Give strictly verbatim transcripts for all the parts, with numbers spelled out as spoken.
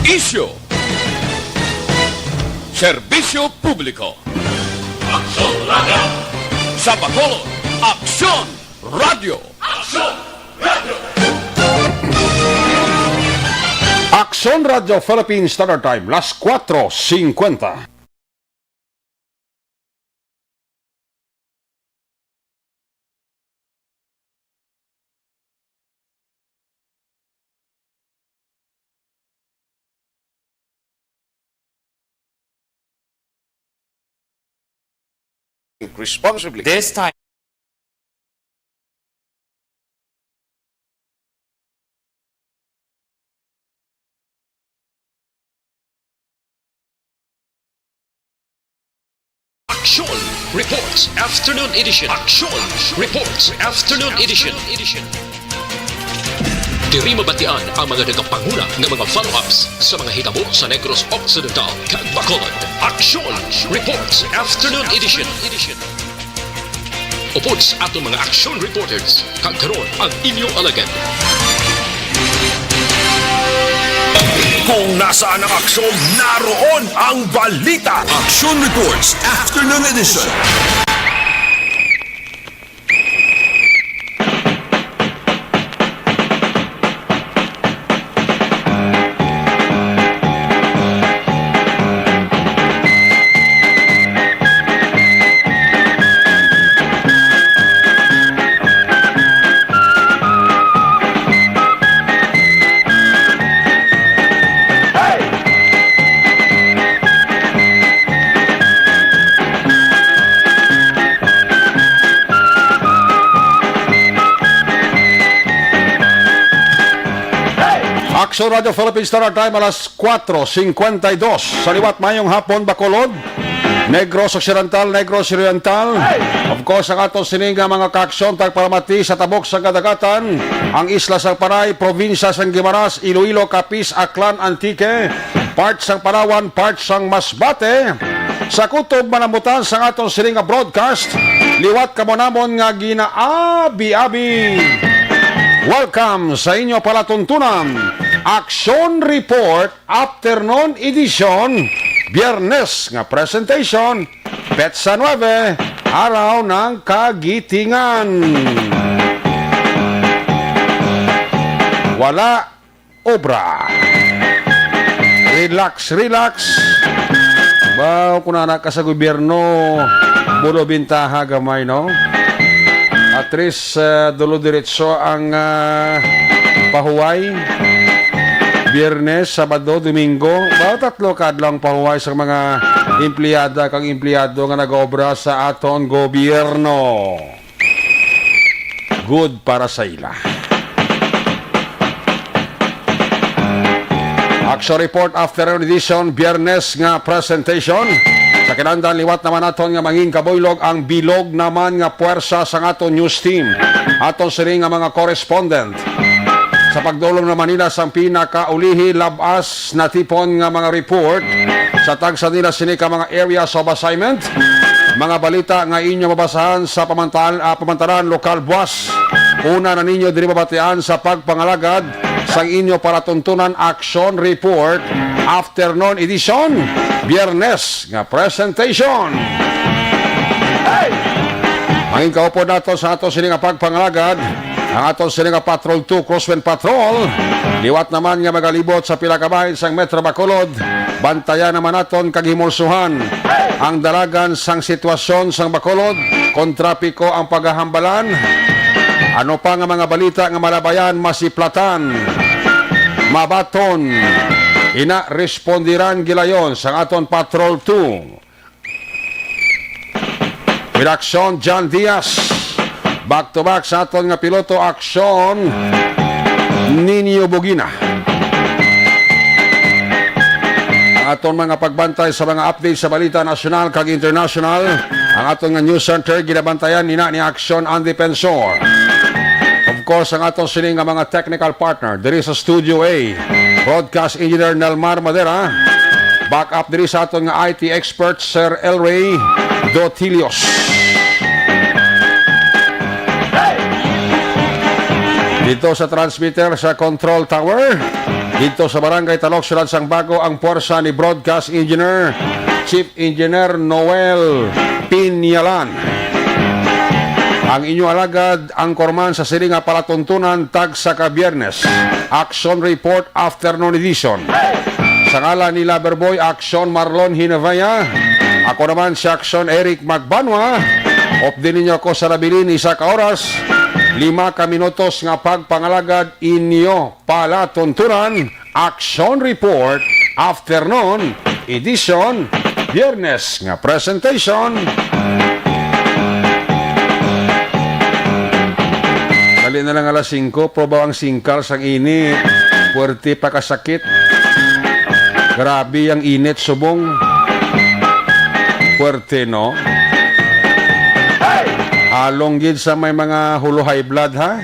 Isyu. Serbisyo publiko. Aksyon Radio. Sa Bacolod, Aksyon Radio. Aksyon Radio. Aksyon Radio Philippine Standard Time, las kuwatro singkwenta. Responsibly. This time. Aksyon Reports Afternoon Edition. Aksyon Reports Afternoon Edition. Diri mabatian ang mga nagapanguna nga mga follow-ups sa mga hitabo sa Negros Occidental kag Bacolod. Aksyon Reports Afternoon Edition. Upod sa aton mga action reporters, kag karon ang inyo alagad. Kung nasaan ang aksyon, naroon ang balita. Action Reports Afternoon Edition. Aksyon Radio Philippines Standard Time, alas kuwatro singkwenta y dos. Sa liwat, mayong hapon, Bacolod, Negros Occidental, Negros Oriental. Of course, ang aton sini nga mga kaaksyon, tagpalamati sa tabok sa kadagatan, ang isla sang Panay, probinsya sang Guimaras, Iloilo, Capiz, Aklan, Antique, part sang Palawan, part sang Masbate. Sa kutob manambutan sang aton sini nga broadcast, liwat kamo namon nga ginaabi-abi. Welcome sa inyo palatuntunan, Aksyon Report Afternoon Edition, Biyernes nga presentation, petsa nuebe, Araw ng Kagitingan. Wala obra. Relax, relax. Baw, kung anak ka sa gobyerno, bulo bintaha gamay, no? At least, ah, dulo diretso ang, ah, pahuway. Biyernes, Sabado, Domingo. Baw, tatlo ka adlaw ang pahuway sa mga empleyada kag empleyado nga nag-obra sa aton gobyerno. Good para sa ila. Action Report Afternoon Edition, Biyernes nga presentation. Sa kinahanglan, liwat naman naton nga mangin kabuylog ang bilog naman nga puwersa sang aton news team. Aton sini nga mga correspondent. Sa pagdulong naman nila sang pinakaulihi, lab-as natipon nga mga report sa tagsa nila sini ka mga areas of assignment, mga balita nga inyo mabasahan sa pamantal-, ah, pamantaran lokal buwas. Una na ninyo diri mabatian sa pagpangalagad sang inyo palatuntunan action report, afternoon edition, Biyernes nga presentation. Hey! Ang kaupod nato sa ato sini nga pagpangalagad, ang aton sini nga Patrol two Crosswind Patrol, liwat naman nga magalibot sa pila ka bahin sang Metro Bacolod, bantayan naman naton kag himulsuhan ang dalagan sang sitwasyon sang Bacolod, kon trapiko ang pagahambalan. Ano pa nga mga balita nga malabayan, masiplatan, mabaton, ina respondiran gilayon sang aton Patrol two. With action, John Diaz. Back to back sa aton nga piloto, action, Nino Bugina. Ang aton mga pagbantay sa mga update sa balita nasyonal kag international. Ang aton nga news center, ginabantayan nina ni Action Andy Pensor. Of course, ang aton sini nga mga technical partner diri sa Studio A, Broadcast Engineer Nelmar Madera. Back up diri sa aton nga I T expert, Sir Elray Dotilios. Dito sa transmitter sa Control Tower, Dito sa Barangay Talok, Siyudad sang Bago, ang puwersa ni Broadcast Engineer, Chief Engineer Noel Pinyalan. Ang inyo alagad, anchorman sa sini nga palatuntunan, tagsa ka Biyernes. Action Report, Afternoon Edition. Sa ngalan ni Loverboy, Action Marlon Hinavaya. Ako naman si Action Eric Magbanwa. Updi ninyo ako sa nabilin, isa ka oras, lima ka minutos nga pagpangalagad, inyo palatuntunan, Action Report, Afternoon Edition, Biyernes nga presentation. Dali na lang alas singko, probaw ang singkal sang init. Puwerte pa kasakit. Grabe ang init, subong. Puwerte, no? Along gid sa may mga hulo high blood, ha?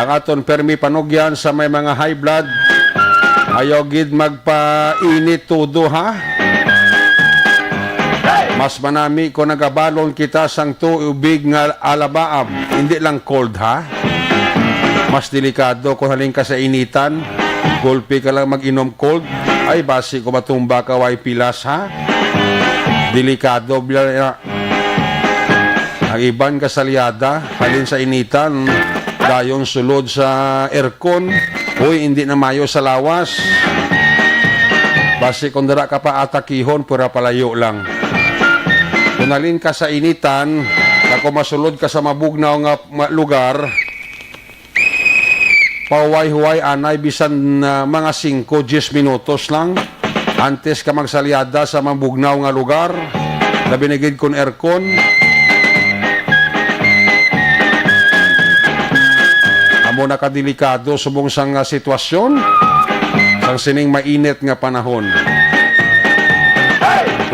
Ang aton permi panugyan sa may mga high blood, ayaw gid magpainit todo, ha? Mas manami kung nagabalon kita sang tubig nga alabaab, hindi lang cold, ha? Mas delikado kung halin ka sa initan, gulpi ka lang mag-inom cold. Ay, basi ko matumba ka, way pilas, ha? Delikado, bila na. Ang iban kasalyada, halin sa initan, dayon sulod sa aircon. Uy, hindi na mayo sa lawas. Basi kung dara ka pa atakihon, pura palayo lang. Kung halin ka sa initan, ako masulod ka sa mabugnaw nga ma-, lugar, pahuway-huway anay bisan, ah, mga singko, diyes minutos lang antes ka magsalyada sa mabugnaw nga lugar, labi na gid kon aircon. Amo na kadelikado subong sang, ah, sitwasyon sang sining mainit nga panahon.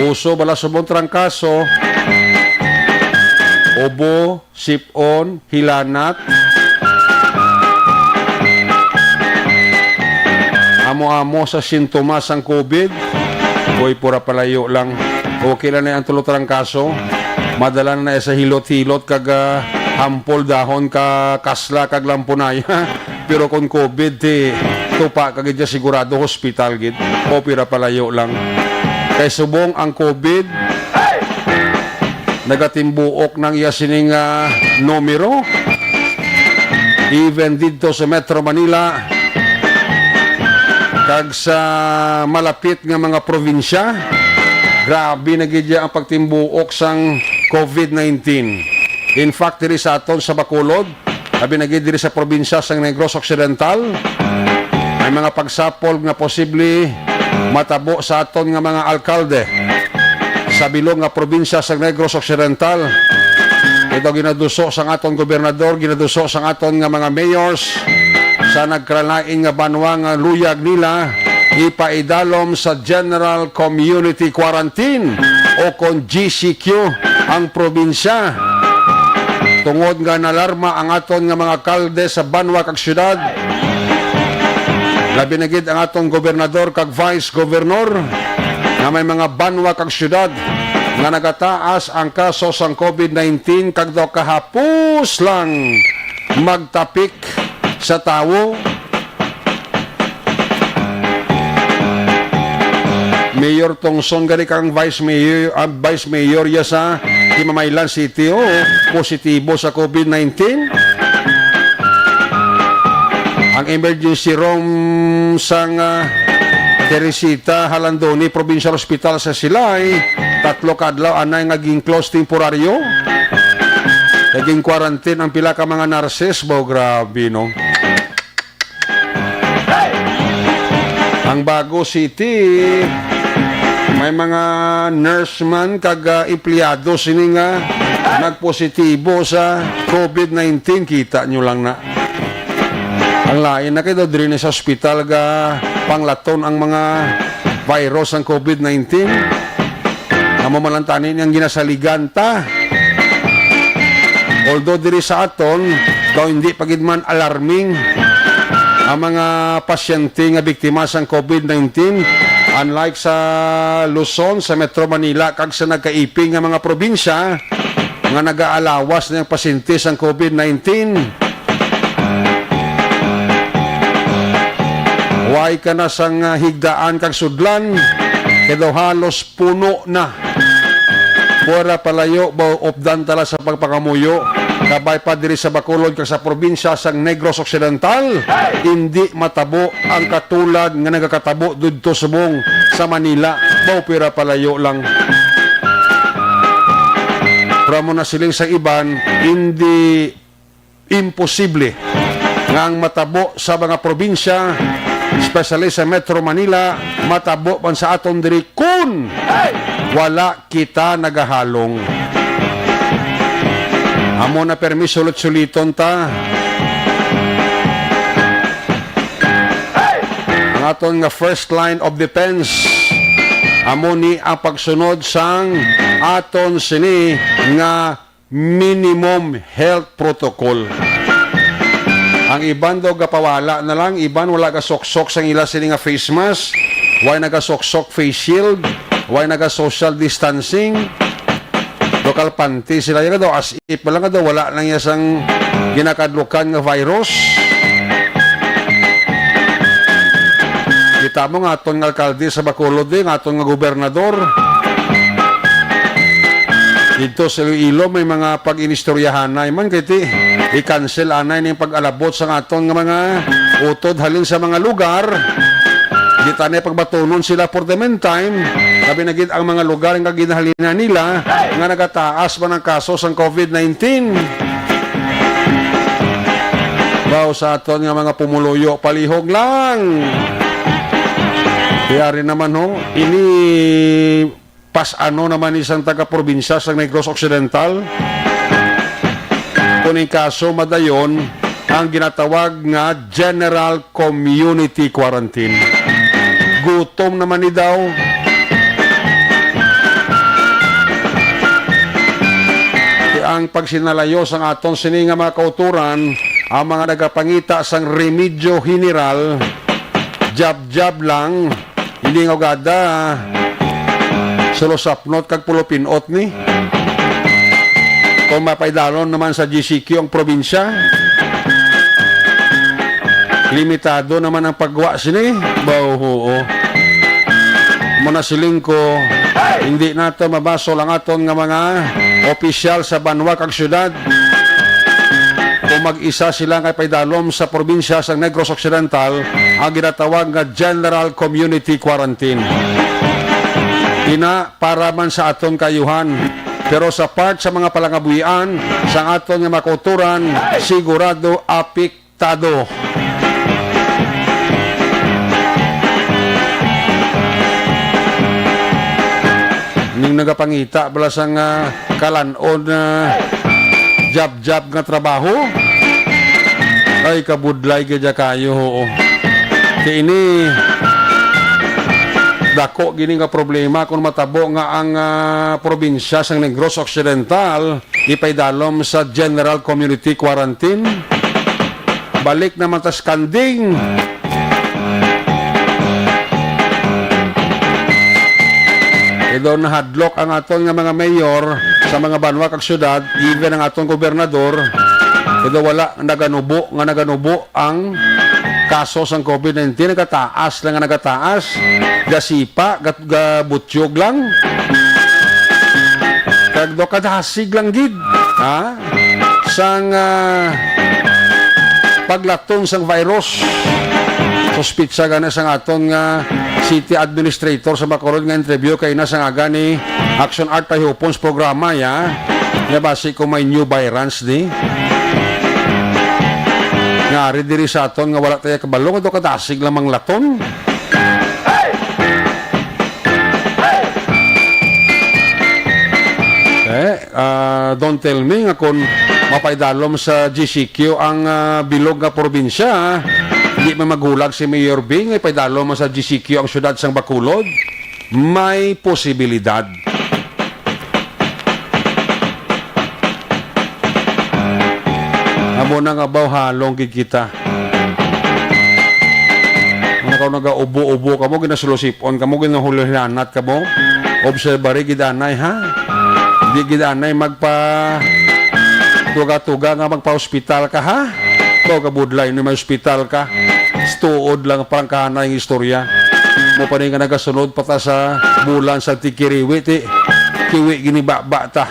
Uso bala subong trangkaso, ubo, sip-on, hilanat. Amo-amo sa sintomas sang COVID. Uy, pura palayo lang. Okay lang na ang tulo trangkaso. Madala na sa hilot-hilot kag, ah, hampol dahon ka kasla kag lampunaya. Pero kung COVID, ti, tupa ka gid siya, sigurado hospital gid. O, pira palayo lang. Kay subong ang COVID, nagatimbuok nang iya sining, ah, numero. Even didto sa Metro Manila, kag sa malapit nga mga probinsya, grabe na gid ang pagtimbuok sang COVID nineteen. In fact, diri sa aton sa Bacolod, labi na gid diri sa probinsya sang Negros Occidental, may mga pagsapol nga posible matabo sa aton nga mga alkalde sa bilog nga probinsya sang Negros Occidental. Ito ginaduso sang aton gobernador, ginaduso sang aton nga mga mayors sa nagkalain nga banwa nga luyag nila ipaidalom sa general community quarantine o kon G C Q ang probinsya. Tungod nga nalarma ang aton nga mga alkalde sa banwa kag syudad, labi na gid ang aton gobernador kag vice governor, nga may mga banwa kag syudad nga nagataas ang kaso sang COVID nineteen kag daw kahapos lang magtapik sa tawo. Mayor Tongson gani kang Vice Mayor, ah, Vice Mayor ya sa Kimamaylan City, oh, positibo sa COVID nineteen. Ang emergency room sang, ah, Teresita Jalandoni Provincial Hospital sa Silay, tatlo ka adlaw anay nga gin-close temporaryo. Naging quarantine ang pila ka mga nurses. Baw, grabe, no? Ang Bago City, may mga nurse man kag, ah, empleyado sini nga nagpositibo sa COVID nineteen. Kita nyo lang na. Ang lain na kayo, diri na sa ospital ga panglaton ang mga virus sang COVID nineteen. Amo man lang tani niyang ginasaligan ta. Although diri sa aton, daw hindi pa gid man alarming ang mga pasyente nga biktima sang COVID nineteen, unlike sa Luzon, sa Metro Manila, kag sa nagkaiping nga mga probinsya nga nagaalawas na ang pasyente sang COVID nineteen. Way ka na sang, ah, higdaan kag sudlan, kay daw halos puno na. Pwera palayo, baw updan tala sa pagpangamuyo. Kabay pa diri sa Bacolod kag sa probinsya sang Negros Occidental, indi matabo ang katulad nga nagakatabo didto subong sa Manila. Baw pwera palayo lang. Pero amo na siling sa iban, indi imposible nga ang matabo sa mga probinsya, especially sa Metro Manila, matabo man sa aton diri kun wala kita nagahalong. Amo na permi sulit-suliton ta. Ang aton nga first line of defense, amo ni ang pagsunod sang aton sini nga minimum health protocol. Ang iban daw gapawala na lang, iban wala gasuksok sang ila sini nga face mask, way nagasuksok face shield, way naga-social distancing. Local panty sila, yan daw, as if lang daw, wala lang iya sang ginakadlukan nga virus. Kita mo nga aton nga alkalde sa Bacolod, eh, nga aton nga gobernador. Dito sa Iloilo, may mga pag-inistoryahanay man, kay ti, i-cancel anay ning pag-alabot sa aton nga mga utod halin sa mga lugar. Di ta na pagbatunon sila for the meantime. Labi na gid ang mga lugar nga ginahalinan nila nga nagataas man ang kaso sang COVID nineteen. Baw sa aton nga mga pumuluyo, palihog lang. Yari naman ho, ini pas-ano naman ni sang taga-probinsya sang Negros Occidental. Kung in kaso madayon, ang ginatawag nga general community quarantine. Gutom naman ni daw. Ang pagsinalayo sang aton sini nga mga kauturan, ang mga nagapangita sang remedyo general, jab-jab lang, hindi nga ugada, sulusapnot kag pulupinot ni. Kung mapaidalon naman sa G C Q ang probinsya, limitado naman ang pagwa sini. Baw, oo. Muna siling ko, hindi nato mabasol ang aton nga mga opisyal sa banwa kag syudad. Kung mag-isa sila nga paidalom sa probinsya sa Negros Occidental, ang ginatawag nga general community quarantine. Ina para man sa aton kaayuhan, pero sa part sa mga palangabuhian sa aton nga mga kauturan, sigurado apektado. Ning nagapangita bala sang, ah, kalan-on, ah, jab-jab nga trabaho. Ay, kabudlay gid ya kayo, oo. Kay ini, dako gini nga problema kung matabo nga ang, ah, probinsya sang Negros Occidental ipaidalom sa general community quarantine. Balik naman ta sa kanding. Kay daw nahadlok ang aton nga mga mayor sa mga banwa kag syudad, even ang aton gobernador, kay daw wala naganubo nga naganubo ang kaso sang COVID nineteen. Nagataas lang nga nagataas, gasipa, ga-, gabutyog lang. Kag daw kadasig lang gid, ha? Sang, ah, paglaton sang virus. Suspitsa gani sang aton nga city administrator sa Bacolod nga interview kay na sang aga ni Action Art Pahihupon sa programa, ya. Nga basi kung may new variants ni. Nga ari diri sa aton nga wala tayo kabalo, nga daw kadasig lamang laton. Eh, ah, don't tell me nga kung mapaidalom sa G C Q ang, ah, bilog nga probinsya, di man maghulag si Mayor Bing nga ipaidalom sa G C Q ang syudad sang Bacolod. May posibilidad. Amo na nga baw halong gid kita. Ano ka nagaubo-ubo kamo, ginasulusipon kamo, ginahulihanat kamo? Observary gid anay, ha? Di gid anay magpa tuga-tuga nga magpa-hospital ka, ha? Baw kabudlay ni may hospital ka. Tuod lang, prangkahanay nga istorya. Mo pa ni nga nagasunod pa ta sa bulan sa tikiriwi, ti kiwi gini baba ta.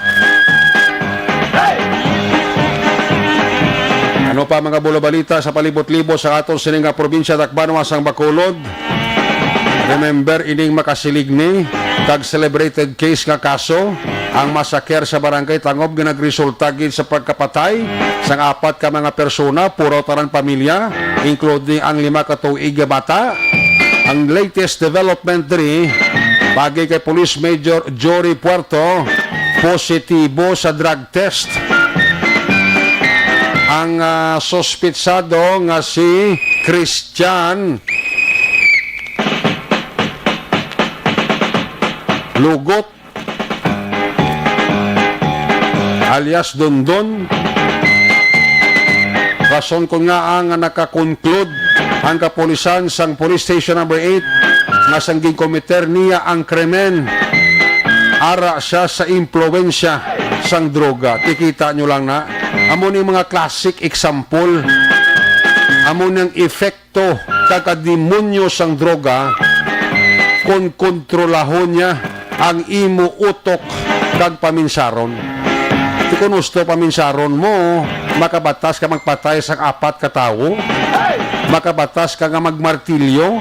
Ano pa, mga bulo balita sa palibot-libot sa aton sini nga probinsya, Tacbanwa sang Bacolod? Remember ining makasiling ni kag celebrated case nga kaso, ang massacre sa Barangay Tangob nga nagresulta gid sa pagkapatay sang apat ka mga persona, puro tanan pamilya, including ang lima ka tuig nga bata. Ang latest development diri, pagi kay Police Major Jory Puerto, positibo sa drug test ang, ah, suspitsado nga si Christian Lugot alias Dondon. Rason kon ngaa nga naka-conclude ang kapulisan sang Police Station Number Eight nga sang ginkomiter niya ang krimen, ara siya sa impluwensya sang droga. Kikita nyo lang na, amo ni mga classic example. Amo nang effect to kakademonyo sang droga kon kontrolahon niya ang imo utok kag paminsaron. Ti kon husto paminsaron mo, makabatas ka magpatay sang apat ka tawo, makabatas ka nga magmartilyo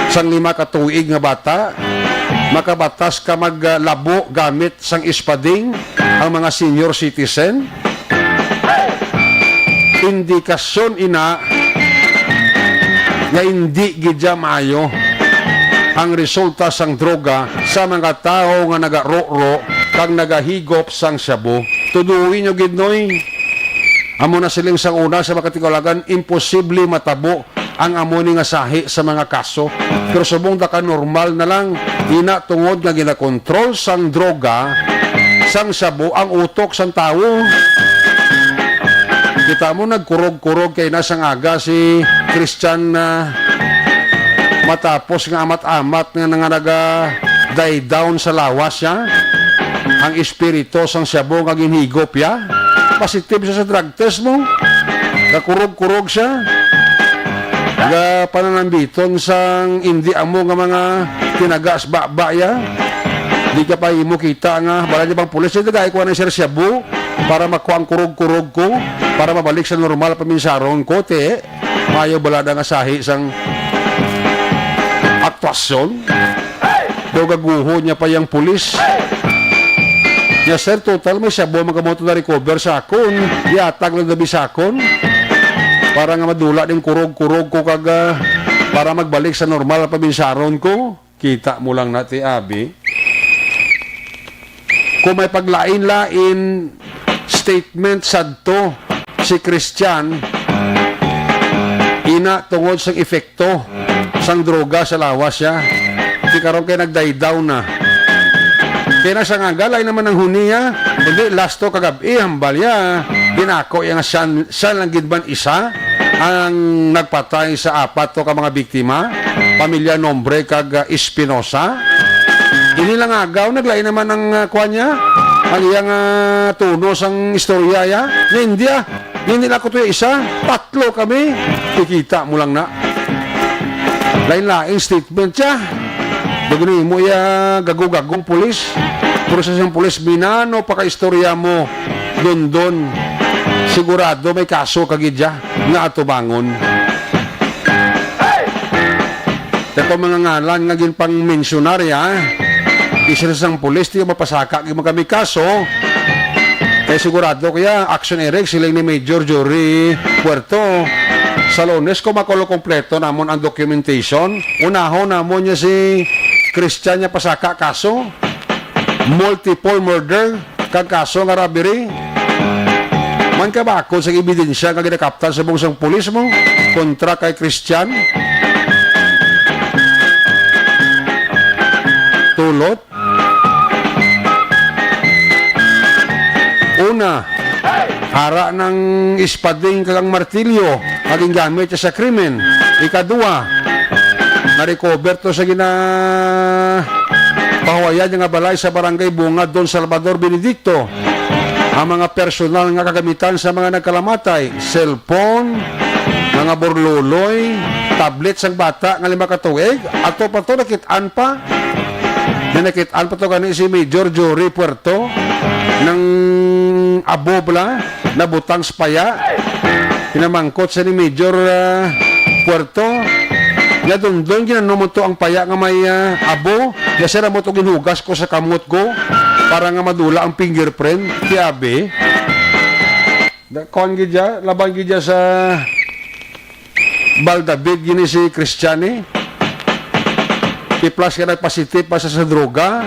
sang lima ka tuig nga bata, makabatas ka maglabo gamit sang espading ang mga senior citizen. Indikasyon ina nga indi gid dya maayo ang resulta sang droga sa mga tawo nga nagaroro kag nagahigop sang shabu. Tudoy nyo gid, noy. Amo na siling sang una sa mga katigulagan, imposible matabo ang amo ni nga sahi sa mga kaso. Pero subong da ka, normal na lang. Ina, tungod nga ginakontrol sang droga, sang shabu ang utok sang tawo. Kita mo, nagkurog-kurog kay na sang aga si Christian, ah, matapos nga amat-amat nga, nga naga-die down sa lawas siya. Ang espiritu sang shabu nga ginhigop ya. Positive siya sa drug test mo. Kakurog-kurog siya. Nga pananambiton sang indi amo nga mga tinaga sa baba ya. Di ka pa imo kita nga, bala niya bang pulis, ito gaya ko na siya shabu para makuha ang kurog-kurog ko, para mabalik sa normal paminsaron ko, te. Mayo bala na nga sahi sang aktuasyon. Daw gaguho niya pa yang pulis. Niya, "Sir, total may shabu man kamo to na-recover sa akon. Ihatag lang dabi sa akon. Para nga madula ning kurog-kurog ko kag, ah, para magbalik sa normal ang paminsaron ko." Kita mo lang na, ti, abi. Kung may paglain-lain statement sadto si Christian, ina, tungod sang epekto sang droga sa lawas siya. Di karon kay nag-die down na. Kaya na siya nga, galay naman ang huni, ha? Hindi, last to kagab-i, hambal ya. Ginako ya nga siya, siya lang gid man isa ang nagpatay sa apat to ka mga biktima, pamilya Nombre kag, ah, Espinosa. Ini lang agaw, naglain naman ang, ah, kuwan niya, ang iyang, ah, tono sang istorya ya. Nga hindi, ah. Hindi na ako to isa, tatlo kami. Kikita mo lang na. Lain-lain statement siya. Dugni mo iya gago-gagong pulis. Pero sa siyang pulis, binano pa ka istorya mo, Dondon. Sigurado may kaso ka gid ya nga atubangon. Kato mga ngalan nga ginpangmensyonarya, isa sang pulis, di mapasaka gid man kami kaso. Kay sigurado ko ya, action erect, siling ni Major Jory Puerto. Sa Lunes ko makulo kompleto namon ang documentation. Unahon namon niya si Christian niya pasaka kaso. Multiple murder. Kag kaso nga robbery, man ka ba ako sa ebidensya nga ginakaptan sa bungsong pulis mo kontra kay Christian? Tulot. Una, ara nang ispading kag ang martilyo nga gingamit sa krimen. Ikadua, na-recover to sa ginapahuwayan nga balay sa Barangay Bunga, Don Salvador Benedicto. Ang mga personal nga kagamitan sa mga nagkalamatay, cellphone, mga burluloy, tablet sang bata nga lima ka tuig, ato pa to nakit-an pa. Nga nakit-an pa to gani si Major Jory Puerto, nang abo bala, nabutang sa paya. Pinamangkot sa ni Major, ah, Puerto, nga dundon ginanom to ang paya nga may, ah, abo, nga sir, amo to ginhugas ko sa kamot ko para nga madula ang fingerprint. Ti abi. Da-, kuan gid ya, laban gid ya sa baldabig gini si Christian, eh. Ti plus ka nagpositive pa sa, sa droga.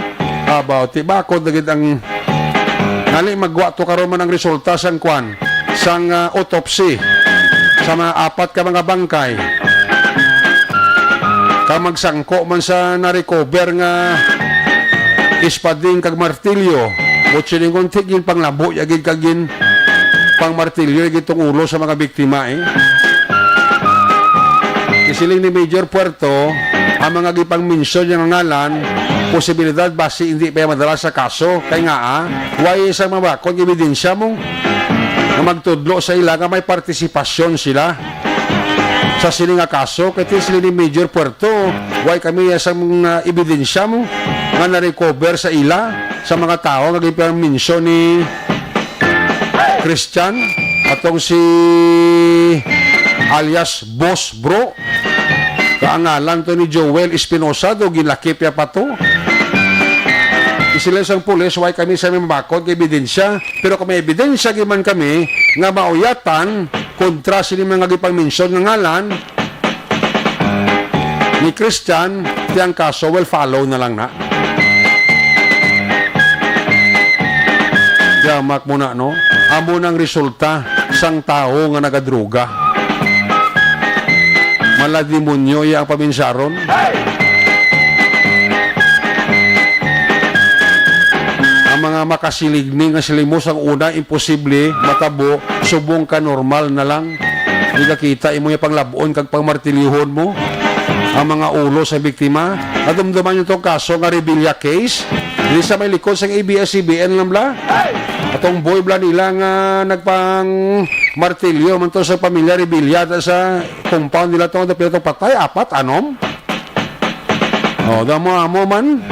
Abaw, ti bakod na gid ang ngali magwa to karon man ang resulta sang kuan, sang, ah, autopsy sa mga apat ka mga bangkay. Kang magsangko man sa na-recover nga espading kag martilyo, butsilyo, ginpanglabo ya gid kag ginpangmartilyo ya gid tong ulo sa mga biktima, eh. Isiling ni Major Puerto, ang mga gipangmensyon nga ngalan, posibilidad basi hindi pa madala sa kaso. Kay nga, ah, way sang mabakod nga ebidensya mo nga magtudlo sa ila nga may partisipasyon sila sa sini nga kaso. Kay ti siling ni Major Puerto, way kami sang, ah, ebidensya mo nga na-recover sa ila, sa mga tawo nga ginpamensyon ni Christian, atong si alias Boss Bro. Kaangalan to ni Joel Espinosa, do ginlakip ya pa to. Isiling sang pulis, way kami sa may mabakod nga ebidensya, pero kung may ebidensya giman kami nga mauyatan kontra sini mga gipangmensyon nga ngalan ni Christian, ti ang kaso will follow na lang na. Yamak mo na, no? Amo nang resulta sang tawo nga nagadroga. Mala demonyo iya ang paminsaron. Ang mga makasiligni nga siling mo sang una, imposible matabo, subong ka normal na lang. Di ka kita imo iya panglab-on kag pangmartilyuhon mo ang mga ulo sa biktima. Nadumduman niyo tong kaso nga Revilla case. Diri sa may likod sang A B S C B N lang bala. Atong boy bala nila nga nagpang martilyo man to sa pamilya Revilla sa compound nila to. Pila to patay? Apat, anom? Oh, damo amo man.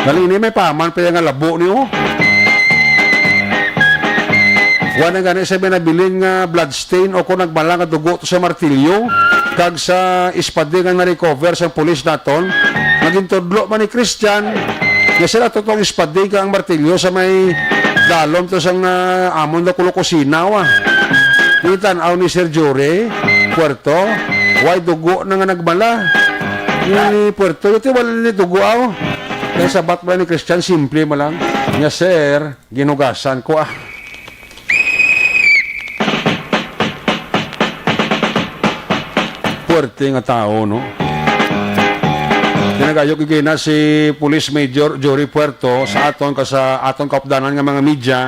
Dali ni may paman pa nga labo niyo. Wala gani sa binabilin nga bloodstain o kung nagmala nga dugo to sa martilyo kag sa espada nga na-recover sa pulis naton, nga gintudlo man ni Christian nga sila to tong espada kag ang martilyo sa may dalom to sang, ah, amon na kulo kusina, wa. Itan-aw ni Sir Jory Puerto, way dugo na nga nagmala. Ni Puerto, ito wala ni dugo, aw. Kaya sabat ba ni Christian, simple mo lang. Nga, sir, ginugasan ko, ah. Puwerte nga tawo, no? Pinagayo ko gina si Police Major Jory Puerto sa aton ka, sa aton kaupdanan nga mga media.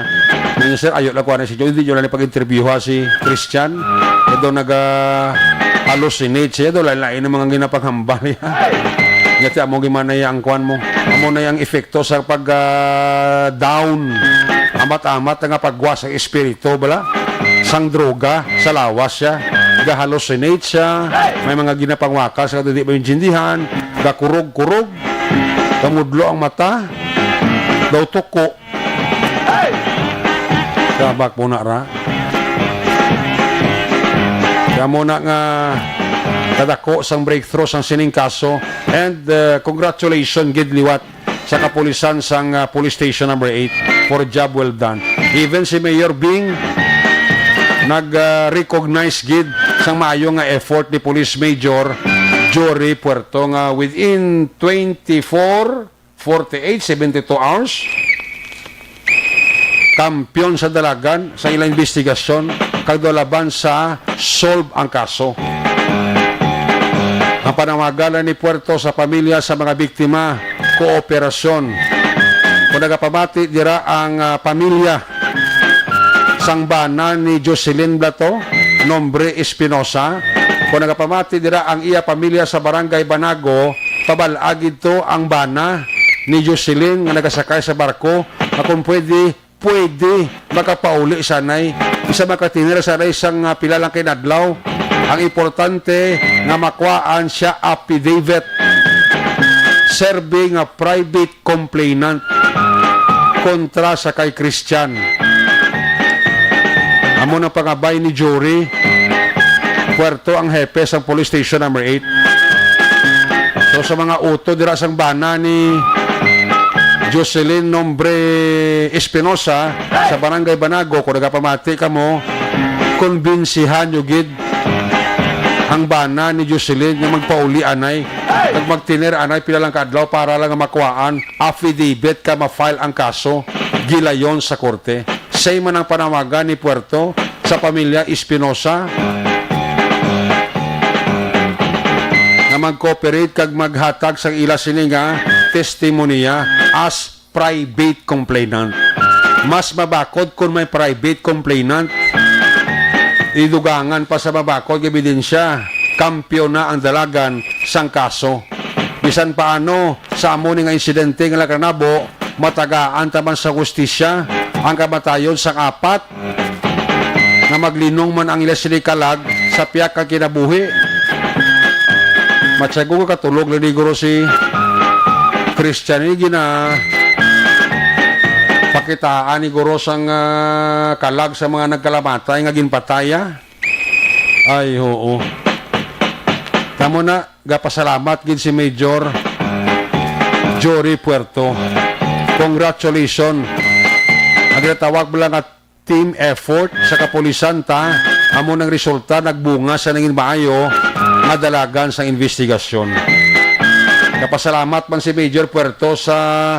Nga, sir, ayo lang ko ani si Jory, hindi nyo lang pag-interview ha si Christian. Ito naga hallucinate siya, ito lain-lain ang mga ginapanghambal niya. Nga ti amo gimanay ang kwan mo. Amo na yung epekto sa pag, ah, down. Amat-amat nga pagwa sa espiritu, bala? Sang droga, sa lawas siya. Ga-hallucinate siya. May mga ginapangwakas nga di maintindihan. Gakurog-kurog. Gamudlo ang mata. Daw tuko. Kabak mo na ra. Kaya mo na nga kadako sang breakthrough sang sining kaso. And, uh, congratulations gid liwat sa kapulisan sang, uh, Police Station Number Eight for a job well done. Even si Mayor Bing nag, uh, recognize gid sang maayo nga effort ni Police Major Jory Puerto nga within twenty-four forty-eight, seventy-two hours. Kampiyon sa dalagan sa ilang investigasyon kag daw laban sa solve ang kaso. Ang panawagan ni Puerto sa pamilya sa mga biktima, kooperasyon. Kung nagapamati dira ang, ah, pamilya sang bana ni Jocelyn Blato, nombre Espinosa, kung nagapamati dira ang iya pamilya sa Barangay Banago, pabal-a gid to ang bana ni Jocelyn nga nagasakay sa barko nga kung pwede, pwede makapauli sanay. Isa makatinira sanay sang, ah, pila lang kay adlaw. Ang importante nga makuhaan siya affidavit. Serve nga private complainant kontra sa kay Christian. Amo nang pangabay ni Jory Puerto, ang hepe sang Police Station Number Eight. So, sa mga uto dira sang bana ni Jocelyn Nombre Espinosa sa Barangay Banago, kung nagapamati kamo, kumbinsihan nyo gid ang bana ni Jocelyn nga magpauli anay, kag magtener anay pila lang ka adlaw para lang nga makuhaan affidavit ka ma-file ang kaso gilayon sa korte. Same man ang panawagan ni Puerto sa pamilya Espinosa nga mag-cooperate kag maghatag sang ila sini nga testimonya as private complainant. Mas mabakod kon may private complainant, idugangan pa sa mabakod nga ebidensya, kampiyon na ang dalagan sang kaso. Bisan paano, sa amo ni nga insidente nga nakanabo, matagaan ta man sa hustisya ang kamatayon sang apat nga maglinong man ang ila sini kalag sa pihak kang kinabuhi. Matyago nga katulog na ni guro si Christian, ni gina pakitaan ni guro sang, ah, kalag sa mga nagkalamatay nga ginpataya. Ay, oo. Tamo na, gapasalamat gid si Major Jory Puerto. Congratulations. Ang ginatawag mo lang nga team effort sa kapulisan ta, amo nang resulta, nagbunga sa nangin maayo nga dalagan sa investigasyon. Gapasalamat man si Major Puerto sa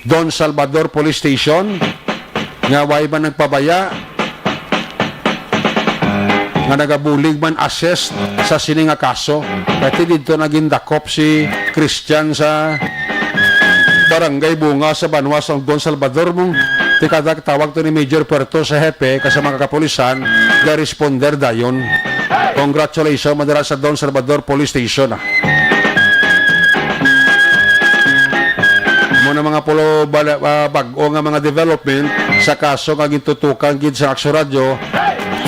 Don Salvador Police Station nga way man nagpabaya nga nagabulig man assist sa sini nga kaso. Kay ti didto nagindakop si Christian sa Barangay Bunga sa banwa sang Don Salvador, mong ti kada tawag to ni Major Puerto sa hepe ka sa mga kapulisan, ga-responder dayon. Congratulations, madala sa Don Salvador Police Station, ah. Mo na mga pulo bala-, ah, bag-o nga mga development sa kaso nga gintutukan gid sa Aksyon Radyo.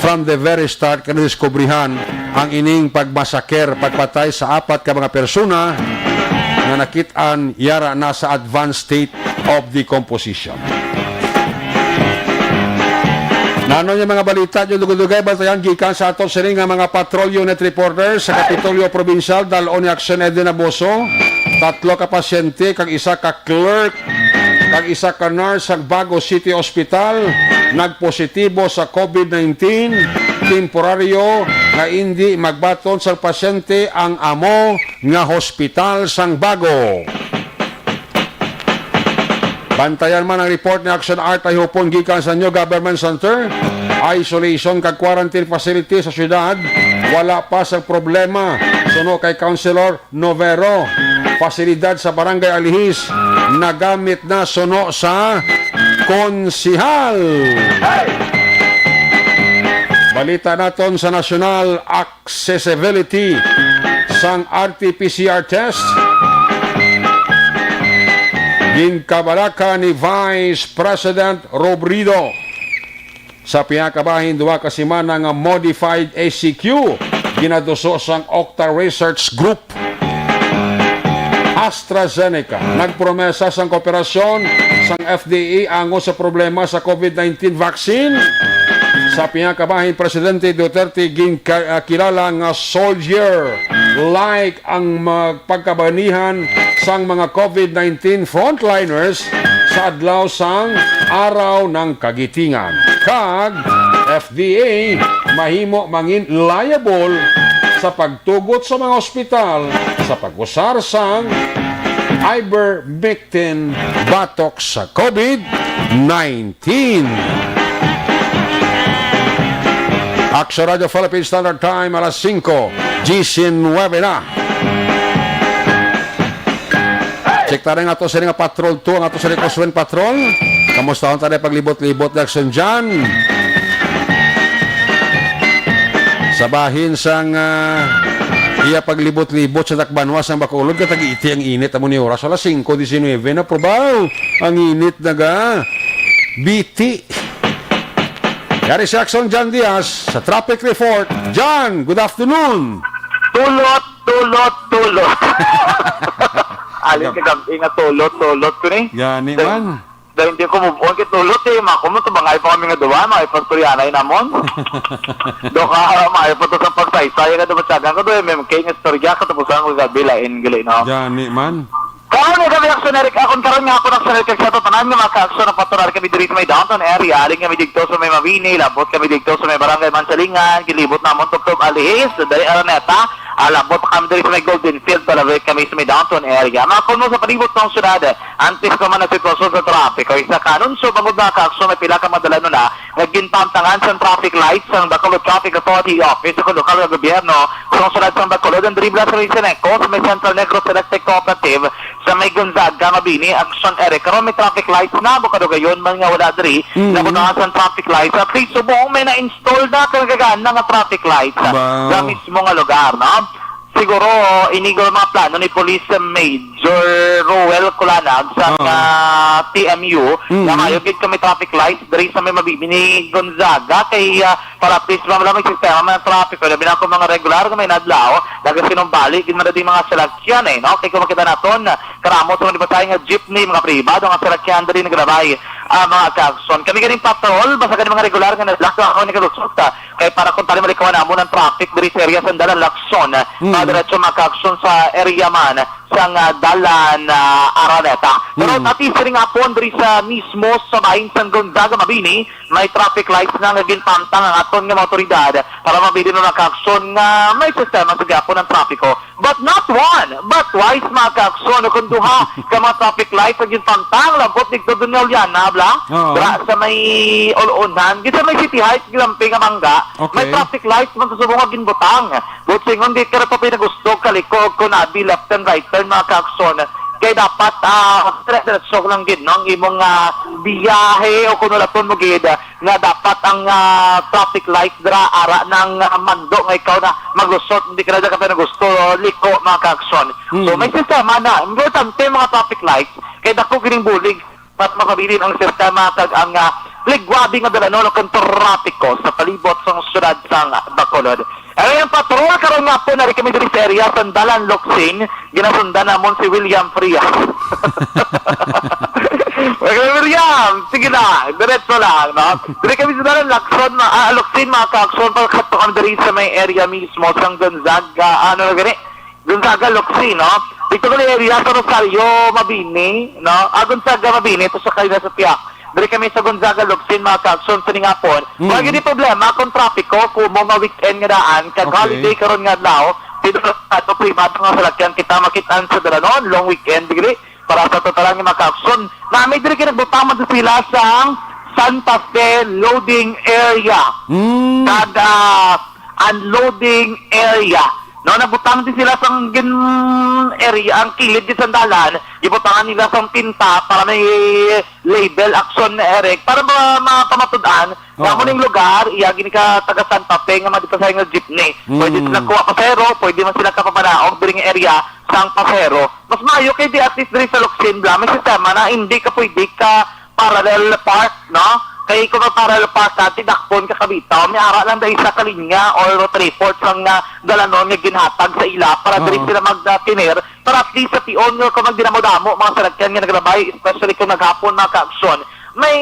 From the very start, kanadiskubrihan ang ining pagmasaker, pagpatay sa apat ka mga persona nga nakit-an yara na sa advanced state of decomposition. Nano nga mga balita, yung dugay-dugay, bantayan gikan sa ato sini nga mga patrol unit reporters sa Kapitolyo Provincial, dal-on ni Action Eden Aboso, tatlo ka pasyente, kag isa ka clerk, kag isa ka nurse sa Bago City Hospital, nagpositibo sa COVID nineteen, temporaryo nga indi magbaton sa pasyente ang amo nga hospital sang Bago. Bantayan man ang report ni Action Art Ayhupon gikan sa New Government Center. Isolation kag quarantine facility sa syudad, wala pa sa problema. Suno kay Councilor Novero, pasilidad sa Barangay Alihis nagamit na suno sa konsihal. Balita naton sa nasyonal, accessibility sang R T P C R test. Ginkabalaka ni Vice President Robredo sa pihak kabahin duha ka semana nga modified A C Q ginaduso sang Octa Research Group. AstraZeneca nagpromesa sang kooperasyon sang F D A ango sa problema sa COVID nineteen vaccine. Sa pihak kabahin, Presidente Duterte ginkilala nga soldier-like ang mag-, pagkabanihan sang mga COVID nineteen frontliners sa adlaw sang Araw ng Kagitingan. Kag F D A mahimo mangin liable sa pagtugot sa mga ospital sa pag-usar sang ivermectin batok sa COVID nineteen. Action Radio Philippine Standard Time, alas singko disinwebe na. Check tayo nga to sa nga Patrol two, ang ato sa Coast Wind Patrol. Kamusta ang tayo paglibot-libot na aksyon dyan? Sa bahin sang, ah, iya paglibot-libot sa dakbanwa sang Bacolod, katag-iti ang init amo ni oras. Alas singko disinwebe na, probaw. Ang init naga. Biti. Yari si Axon John Diaz sa traffic report. John, good afternoon. Tulot, tulot, tulot. Alin Gab- ka gabi nga tulot, tulot ko ni? Gani Dahil- man. Dahil hindi ko move on kay tulot eh. Mako mo, tumangay pa kami nga duwa, mga ipastoryanay namon. Do ka, maayo pa to sa pagsaysay, nga dumatsagan ko, do M M K, nga istorya, katapusan ko gabi, lain, gali, no? Gani man. Karon nga gabi, Aksyon Eric, akon karon nga ako nagsalit kag sa tanan nga mga ka-aksyon, nagpatunar kami diri sa may downtown area, alin kami dito sa may Mabini, labot kami dito sa may barangay Mansalingan, gilibot namon tubtob Alihis, dali Araneta, ah, labot kami diri sa may Golden Field, palabot kami sa may downtown area. Mga kuno sa palibot ng syudad, antes pa man ang sitwasyon sa trapiko, isa ka anunsyo bangod mga ka-aksyon may pila ka madala na nga ginpamtangan sang traffic lights sang Bacolod Traffic Authority Office sa lokal nga gobyerno sa syudad sang Bacolod, ang diri bala sa may Seneco, sa may Central Negros Electric Cooperative, sa may Gonzaga, Mabini, Aksyon Eric. Karon may traffic lights na, bukod kadugayon man nga wala diri, Mm. nabutangan sang traffic lights. At least, subong may na-install na kagagana nga traffic lights sa, Wow. sa mismo nga lugar, no? Siguro, ini guro mga plano ni Police Major Roel Culanag sa Oo. nga T M U, Mm. nga maayo gid kami traffic lights diri sa may Mabini, Gonzaga, kay, ah, para at least, ma'am, lang may sistema man ang traffic. Kaya labi na ako mga regular nga may nadlaw, nagasinumbali, gid man na di mga salakyan, eh, no? Kay kung makita naton, karamo sa mga nagpasay nga jeepney, mga pribado nga salakyan, dali naglabay, ah, mga ka-aksyon. Kami ganing patrol, basta ganing mga regular nga nadlaw, ako ni kalusot, ah, kay para kung tali malikawan namon ang traffic diri sa area sang Dalan Lacson, Mm. ah, diretso mga ka-aksyon sa area man sang, ah, Dalan, ah, Araneta. Pero Mm. at least rin nga po diri sa mismo sa bahin sang Gonzaga, Mabini, may traffic lights na nga ginpamtang ang aton nga mga otoridad para mabilin ang mga ka-aksyon nga may sistema sa gihapon ang trapiko. But not one, but twice, mga ka-aksyon, o kung duha ka mga traffic lights ang ginpamtang, labot dito dun nga Uliana, bla? Oo. Bra sa may Olonan, gid sa may City Heights, ginampi nga bangga, may Okay. traffic lights man sa subong nga ginbutang. But singon di ka na pa pinagusto, kaliko, kung nabi left and right turn, mga ka-aksyon, kay dapat, ah, dire-diretso lang gid, no? Ang imong, ah, biyahe o kung wala mo gid, nga dapat ang, ah, traffic light dira ara nang, ah, mando nga ikaw na maglusot, hindi ka na dapat na gusto, liko, mga ka-aksyon. So, Mm. may sistema na. Importante mga traffic lights, kay dako gining bulig para mapabilin ang sistema kag ang, ah, ligwadi nga dalanon kung trapiko sa palibot sang syudad sang Bacolod. Ang iyang patrol karon nga po, nari kami diri sa area, Sandalan, Locsin, ginasundan namon si William Frias. Okay, William, sige na, diretso lang, no? Diri kami sa Dalan, Lacson, ma ah, Locsin, mga ka-aksyon, pagkadto kami diri sa may area mismo, sang Gonzaga, ano na gani? Gonzaga, Locsin, no? Dito ko area sa Rosario, Mabini, no? Ah, Gonzaga, Mabini, ito sa Kalina sa Piak. Diri kami sa Gonzaga, Locsin, mga ka-aksyon, sa ningapon. Mm. Wala gid problema kung trapiko, kumo nga weekend nga daan, kag Okay. holiday karon nga adlaw, pero ato privado nga salakyan kita makitaan sa dalanon, long weekend, dili? Para sa totalan nga mga ka-aksyon, nami diri kay nagbutang man sila sang Santa Fe loading area. Mm. Kag, ah, unloading area. No, nagbutang din sila sang gin area, ang kilid gid sang dalan, gibutangan nila sang tinta para may label, aksyon na Eric, para ma-, mapamatud-an nga Oo. amo ning lugar, iya gini ka taga Santa Fe nga mga pasahero nga jeepney. Pwede Mm. sila kuha pasahero, pwede man sila kapapanaog diri nga area sang pasahero. Mas maayo kay di at least diri sa Locsin, bla, may sistema na hindi ka pwede ka parallel park, no? Kay kung mag-parallel park ka, tidakpon ka kabitaw, may ara lang dahil sa kalinya or three-fourths ang, ah, dalanon nga ginhatag sa ila para diri Oo. sila magdatinir, para at least sa tion nga kung magdinamo-damo mga salakyan nga naglabay, especially kung naghapon, mga ka-aksyon, may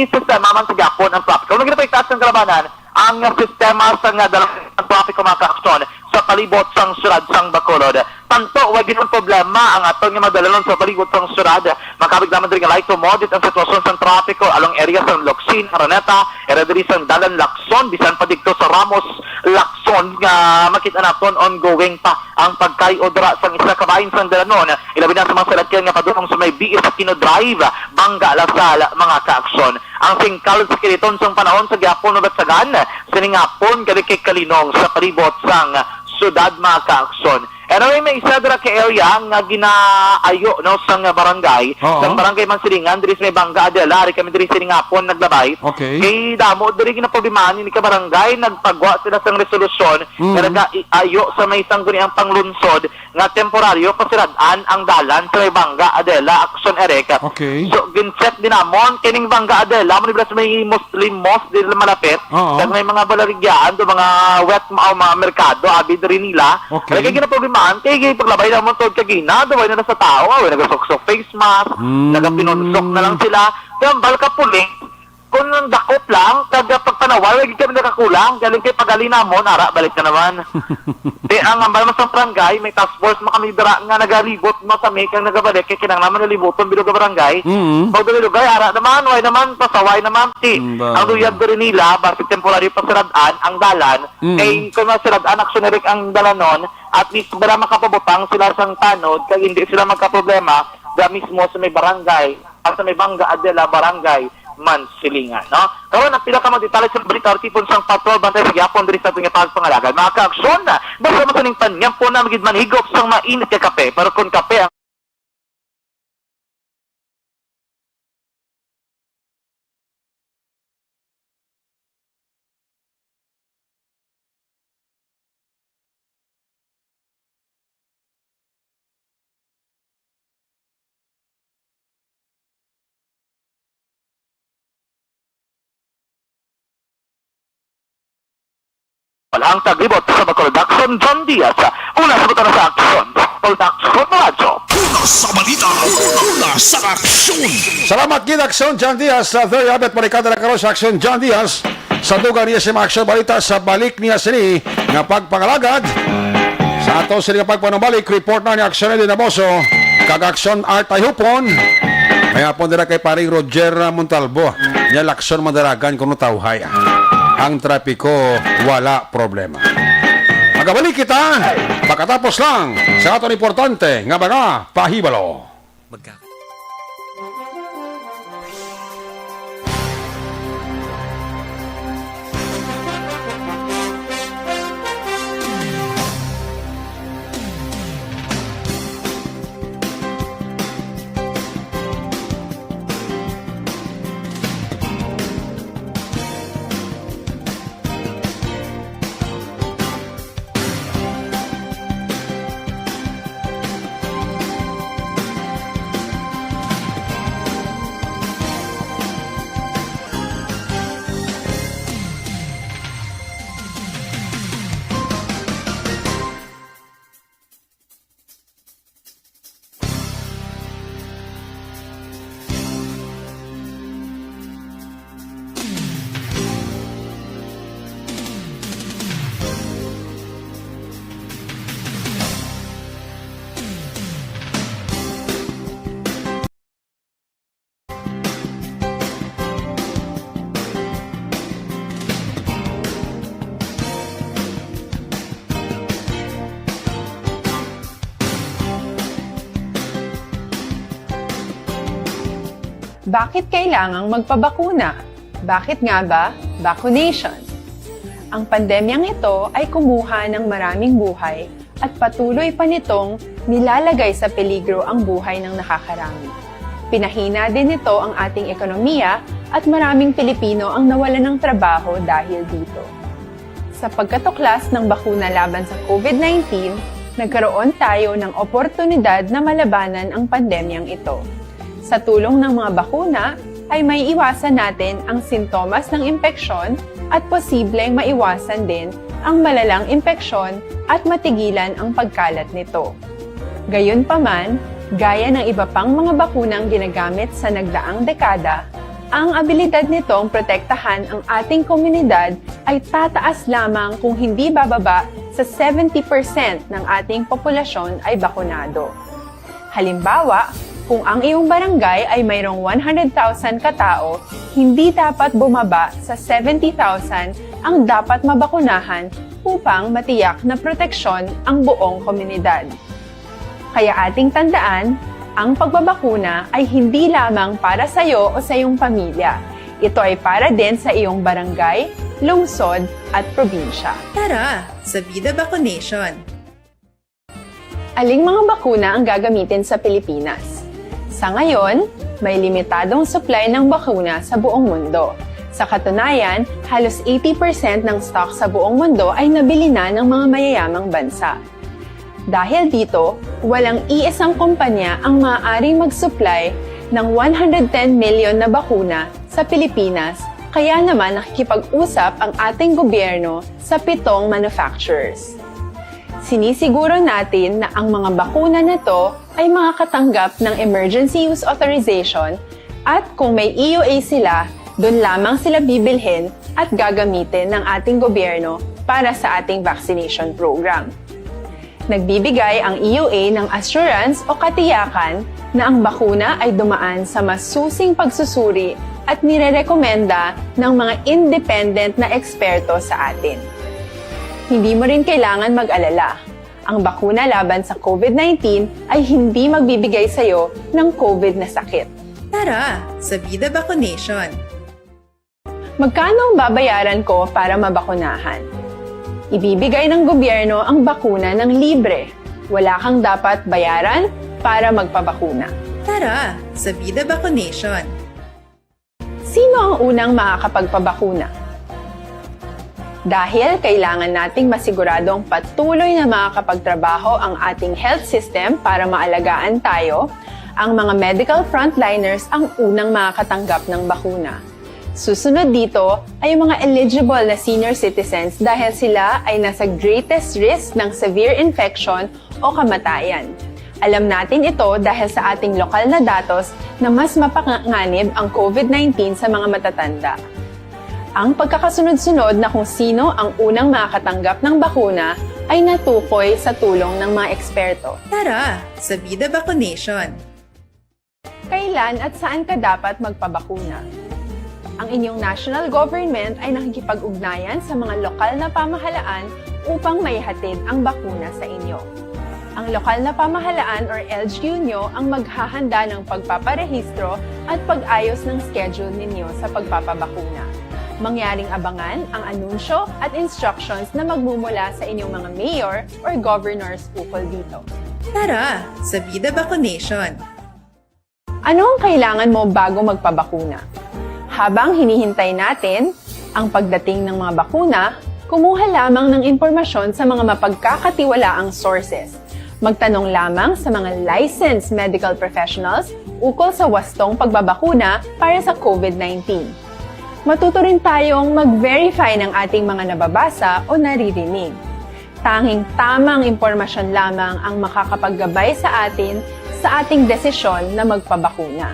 sistema man sa gihapon ang trapiko. Kung nagkita sa kalabanan, ang sistema sa nga dala ang trapiko, mga ka-aksyon, sa palibot sang syudad sang Bacolod. Tanto, wa gid ang problema ang aton nga madalanon sa palibot sang syudad. Makabig naman diri nga light to moderate ang sitwasyon sang trapiko along area sang Locsin, Araneta, area diri sang Dalan Lacson, bisan pa dito sa Ramos Lacson nga makita naton ongoing pa ang pagkay-o dira sang isa ka bahin sang dalanon, ilabi na sa mga salakyan nga padulong sa may B S Aquino Drive, Bangga, Lasal, mga ka-aksyon. Ang singkal sa kiniton sang panahon sa gihapon mabatyagan, sining hapon, gali kay kalinong sa palibot sang syudad, mga ka-aksyon. Pero may isa dira ka area nga ginaayo, no, sang barangay, Oo. sang barangay Mansilingan, diri sa may Banga Adela, ari kami diri sining hapon naglabay. Okay. Kay damo diri ginaproblemahan ini ka barangay, nagpagwa sila sang resolusyon Mm. nga nagaayo sa may sangguniang panglunsod nga temporaryo pasirad-an ang dalan sa may Banga Adela, Action Erek. Okay. So, gin-check din namon kining Banga Adela, mo nibra sa may Muslim Mosque diri malapit. Oo. Kag may mga balarigyaan do, mga wet, o mga merkado, abi diri nila. Okay. Kaya ginaproblemahan, kay, kay paglabay namon tod kagina, do, way na sa tao, way nagasuksok face mask, Mm. nagapinunsok na lang sila. Kaya ang balka puling, kung ang dakop lang, kag pagpanaway, lagi kami nakakulang. Galing kay pagali namon, ara, balik na naman. Di, ang ambal mo sa barangay, may task force mo kami dira nga nagalibot mo sa may kang nagabalik, kay kinahanglan man nalibuton bilog nga barangay. Mm. Pag dili lugay, ara naman, way naman, pasaway naman. Ti, Mm, ba. ang luyag diri nila, basi temporary pasirad-an ang dalan. Mm. Kay kung masirad-an, Action Erek, ang dalanon, at least, wala makapabutang sila sang tanod, kay hindi sila magkaproblema, ga mismo sa may barangay, at sa may Banga Adela Barangay, Mansilingan, no? Karon, ang pila ka mga detalye sa balita, tipon sang patrol, bantay sa gyapon diri sa aton nga pagpangalagan. Mga kaaksyon, basta mo sining panyampo na magid manhigop sang mainit nga kape, pero kung kape ang Wala ang taglibot sa Bacolod Action, John Diaz. Una sa buta na sa aksyon. Bacolod Action Radyo. Una sa balita, una sa aksyon. Salamat gid, Aksyon John Diaz. Sa Very Abet, balikada na karon sa Aksyon John Diaz. Sa dugang niya si mga aksyon balita sa balik niya sini nga pagpangalagad. Sa ato sini nga pagpanumbalik, report na ni Aksyon Eddie Naboso, kag Aksyon Art Ayhupon. May hapon dira kay paring Roger Montalbo. Niya Lakson Madaragan kuno tawhay. Ang trapiko wala problema. Magabalik kita pagkatapos lang sa aton importante nga mga pahibalo. Magka- Bakit kailangang magpabakuna? Bakit nga ba vaccination? Ang pandemyang ito ay kumuha ng maraming buhay at patuloy pa nitong nilalagay sa peligro ang buhay ng nakakarami. Pinahina din nito ang ating ekonomiya at maraming Pilipino ang nawalan ng trabaho dahil dito. Sa pagkatuklas ng bakuna laban sa COVID nineteen, nagkaroon tayo ng oportunidad na malabanan ang pandemyang ito. Sa tulong ng mga bakuna, ay may iwasan natin ang sintomas ng impeksyon at posibleng maiwasan din ang malalang impeksyon at matigilan ang pagkalat nito. Gayunpaman, gaya ng iba pang mga bakunang ginagamit sa nagdaang dekada, ang abilidad nitong protektahan ang ating komunidad ay tataas lamang kung hindi bababa sa seventy percent ng ating populasyon ay bakunado. Halimbawa, kung ang iyong barangay ay mayroong one hundred thousand katao, hindi dapat bumaba sa seventy thousand ang dapat mabakunahan upang matiyak na proteksyon ang buong komunidad. Kaya ating tandaan, ang pagbabakuna ay hindi lamang para sa iyo o sa iyong pamilya. Ito ay para din sa iyong barangay, lungsod, at probinsya. Tara, sa Vida Vaccination! Aling mga bakuna ang gagamitin sa Pilipinas? Sa ngayon, may limitadong supply ng bakuna sa buong mundo. Sa katunayan, halos eighty percent ng stock sa buong mundo ay nabili na ng mga mayayamang bansa. Dahil dito, walang iisang kumpanya ang maaaring mag-supply ng one hundred ten million na bakuna sa Pilipinas, kaya naman nakikipag-usap ang ating gobyerno sa pitong manufacturers. Sinisiguro natin na ang mga bakuna na to ay makakatanggap ng emergency use authorization at kung may E U A sila, doon lamang sila bibilhin at gagamitin ng ating gobyerno para sa ating vaccination program. Nagbibigay ang E U A ng assurance o katiyakan na ang bakuna ay dumaan sa masusing pagsusuri at nirerekomenda ng mga independent na eksperto sa atin. Hindi mo rin kailangan mag-alala. Ang bakuna laban sa COVID nineteen ay hindi magbibigay sa iyo ng COVID na sakit. Tara sa Vida Vaccination! Magkano ang babayaran ko para mabakunahan? Ibibigay ng gobyerno ang bakuna ng libre. Wala kang dapat bayaran para magpabakuna. Tara sa Vida Vaccination! Sino ang unang makakapagpabakuna? Dahil kailangan nating masiguradong patuloy na makakapagtrabaho ang ating health system para maalagaan tayo, ang mga medical frontliners ang unang makakatanggap ng bakuna. Susunod dito ay ang mga eligible na senior citizens dahil sila ay nasa greatest risk ng severe infection o kamatayan. Alam natin ito dahil sa ating lokal na datos na mas mapanganib ang COVID nineteen sa mga matatanda. Ang pagkakasunod-sunod na kung sino ang unang makakatanggap ng bakuna ay natukoy sa tulong ng mga eksperto. Tara sa Vida Vaccination! Kailan at saan ka dapat magpabakuna? Ang inyong national government ay nakikipag-ugnayan sa mga lokal na pamahalaan upang maihatid ang bakuna sa inyo. Ang lokal na pamahalaan or L G U nyo ang maghahanda ng pagpaparehistro at pag-ayos ng schedule ninyo sa pagpapabakuna. Mangyaring abangan ang anunsyo at instructions na magmumula sa inyong mga mayor or governors ukol dito. Tara sa Vida Vaccination! Ano ang kailangan mo bago magpabakuna? Habang hinihintay natin ang pagdating ng mga bakuna, kumuha lamang ng impormasyon sa mga mapagkakatiwalaang sources. Magtanong lamang sa mga licensed medical professionals ukol sa wastong pagbabakuna para sa COVID nineteen. Matuto rin tayong mag-verify ng ating mga nababasa o naririnig. Tanging tamang impormasyon lamang ang makakapaggabay sa atin sa ating desisyon na magpabakuna.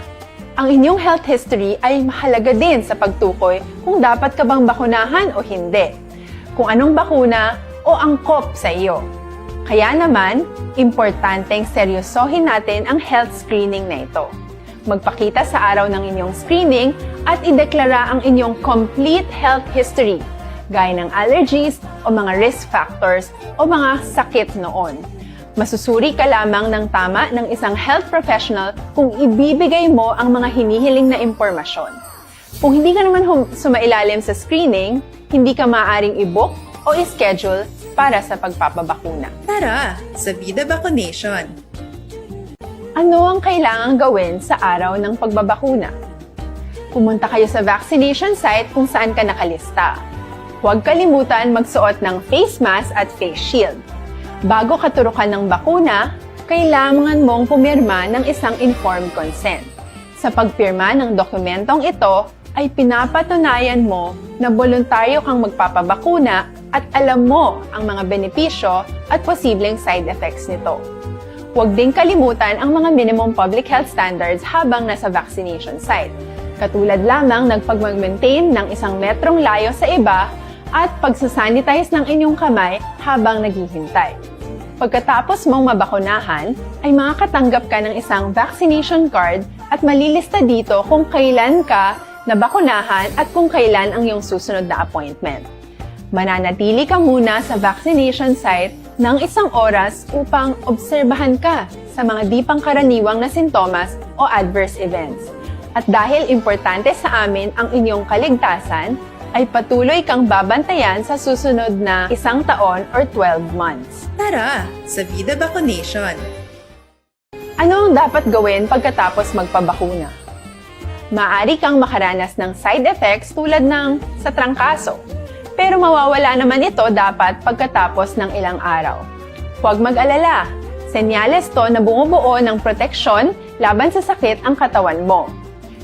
Ang inyong health history ay mahalaga din sa pagtukoy kung dapat ka bang bakunahan o hindi, kung anong bakuna o angkop sa iyo. Kaya naman, importanteng seryosohin natin ang health screening na ito. Magpakita sa araw ng inyong screening at ideklara ang inyong complete health history, gaya ng allergies o mga risk factors o mga sakit noon. Masusuri ka lamang ng tama ng isang health professional kung ibibigay mo ang mga hinihiling na impormasyon. Kung hindi ka naman hum- sumailalim sa screening, hindi ka maaaring i-book o i-schedule para sa pagpapabakuna. Tara sa Vida Vaccination! Ano ang kailangang gawin sa araw ng pagbabakuna? Pumunta kayo sa vaccination site kung saan ka nakalista. Huwag kalimutan magsuot ng face mask at face shield. Bago katurukan ng bakuna, kailangan mong pumirma ng isang informed consent. Sa pagpirma ng dokumentong ito, ay pinapatunayan mo na boluntaryo kang magpapabakuna at alam mo ang mga benepisyo at posibleng side effects nito. Huwag ding kalimutan ang mga minimum public health standards habang nasa vaccination site, katulad lamang ng pagmag-maintain ng isang metrong layo sa iba at pagsasanitize ng inyong kamay habang naghihintay. Pagkatapos mong mabakunahan, ay makakatanggap ka ng isang vaccination card at malilista dito kung kailan ka nabakunahan at kung kailan ang iyong susunod na appointment. Mananatili ka muna sa vaccination site ng isang oras upang obserbahan ka sa mga di pangkaraniwang na sintomas o adverse events. At dahil importante sa amin ang inyong kaligtasan, ay patuloy kang babantayan sa susunod na isang taon or twelve months. Tara sa Vida Vacunation! Ano ang dapat gawin pagkatapos magpabakuna? Maaari kang makaranas ng side effects tulad ng sa trangkaso, pero mawawala naman ito dapat pagkatapos ng ilang araw. Huwag mag-alala, senyales to na bumubuo ng proteksyon laban sa sakit ang katawan mo.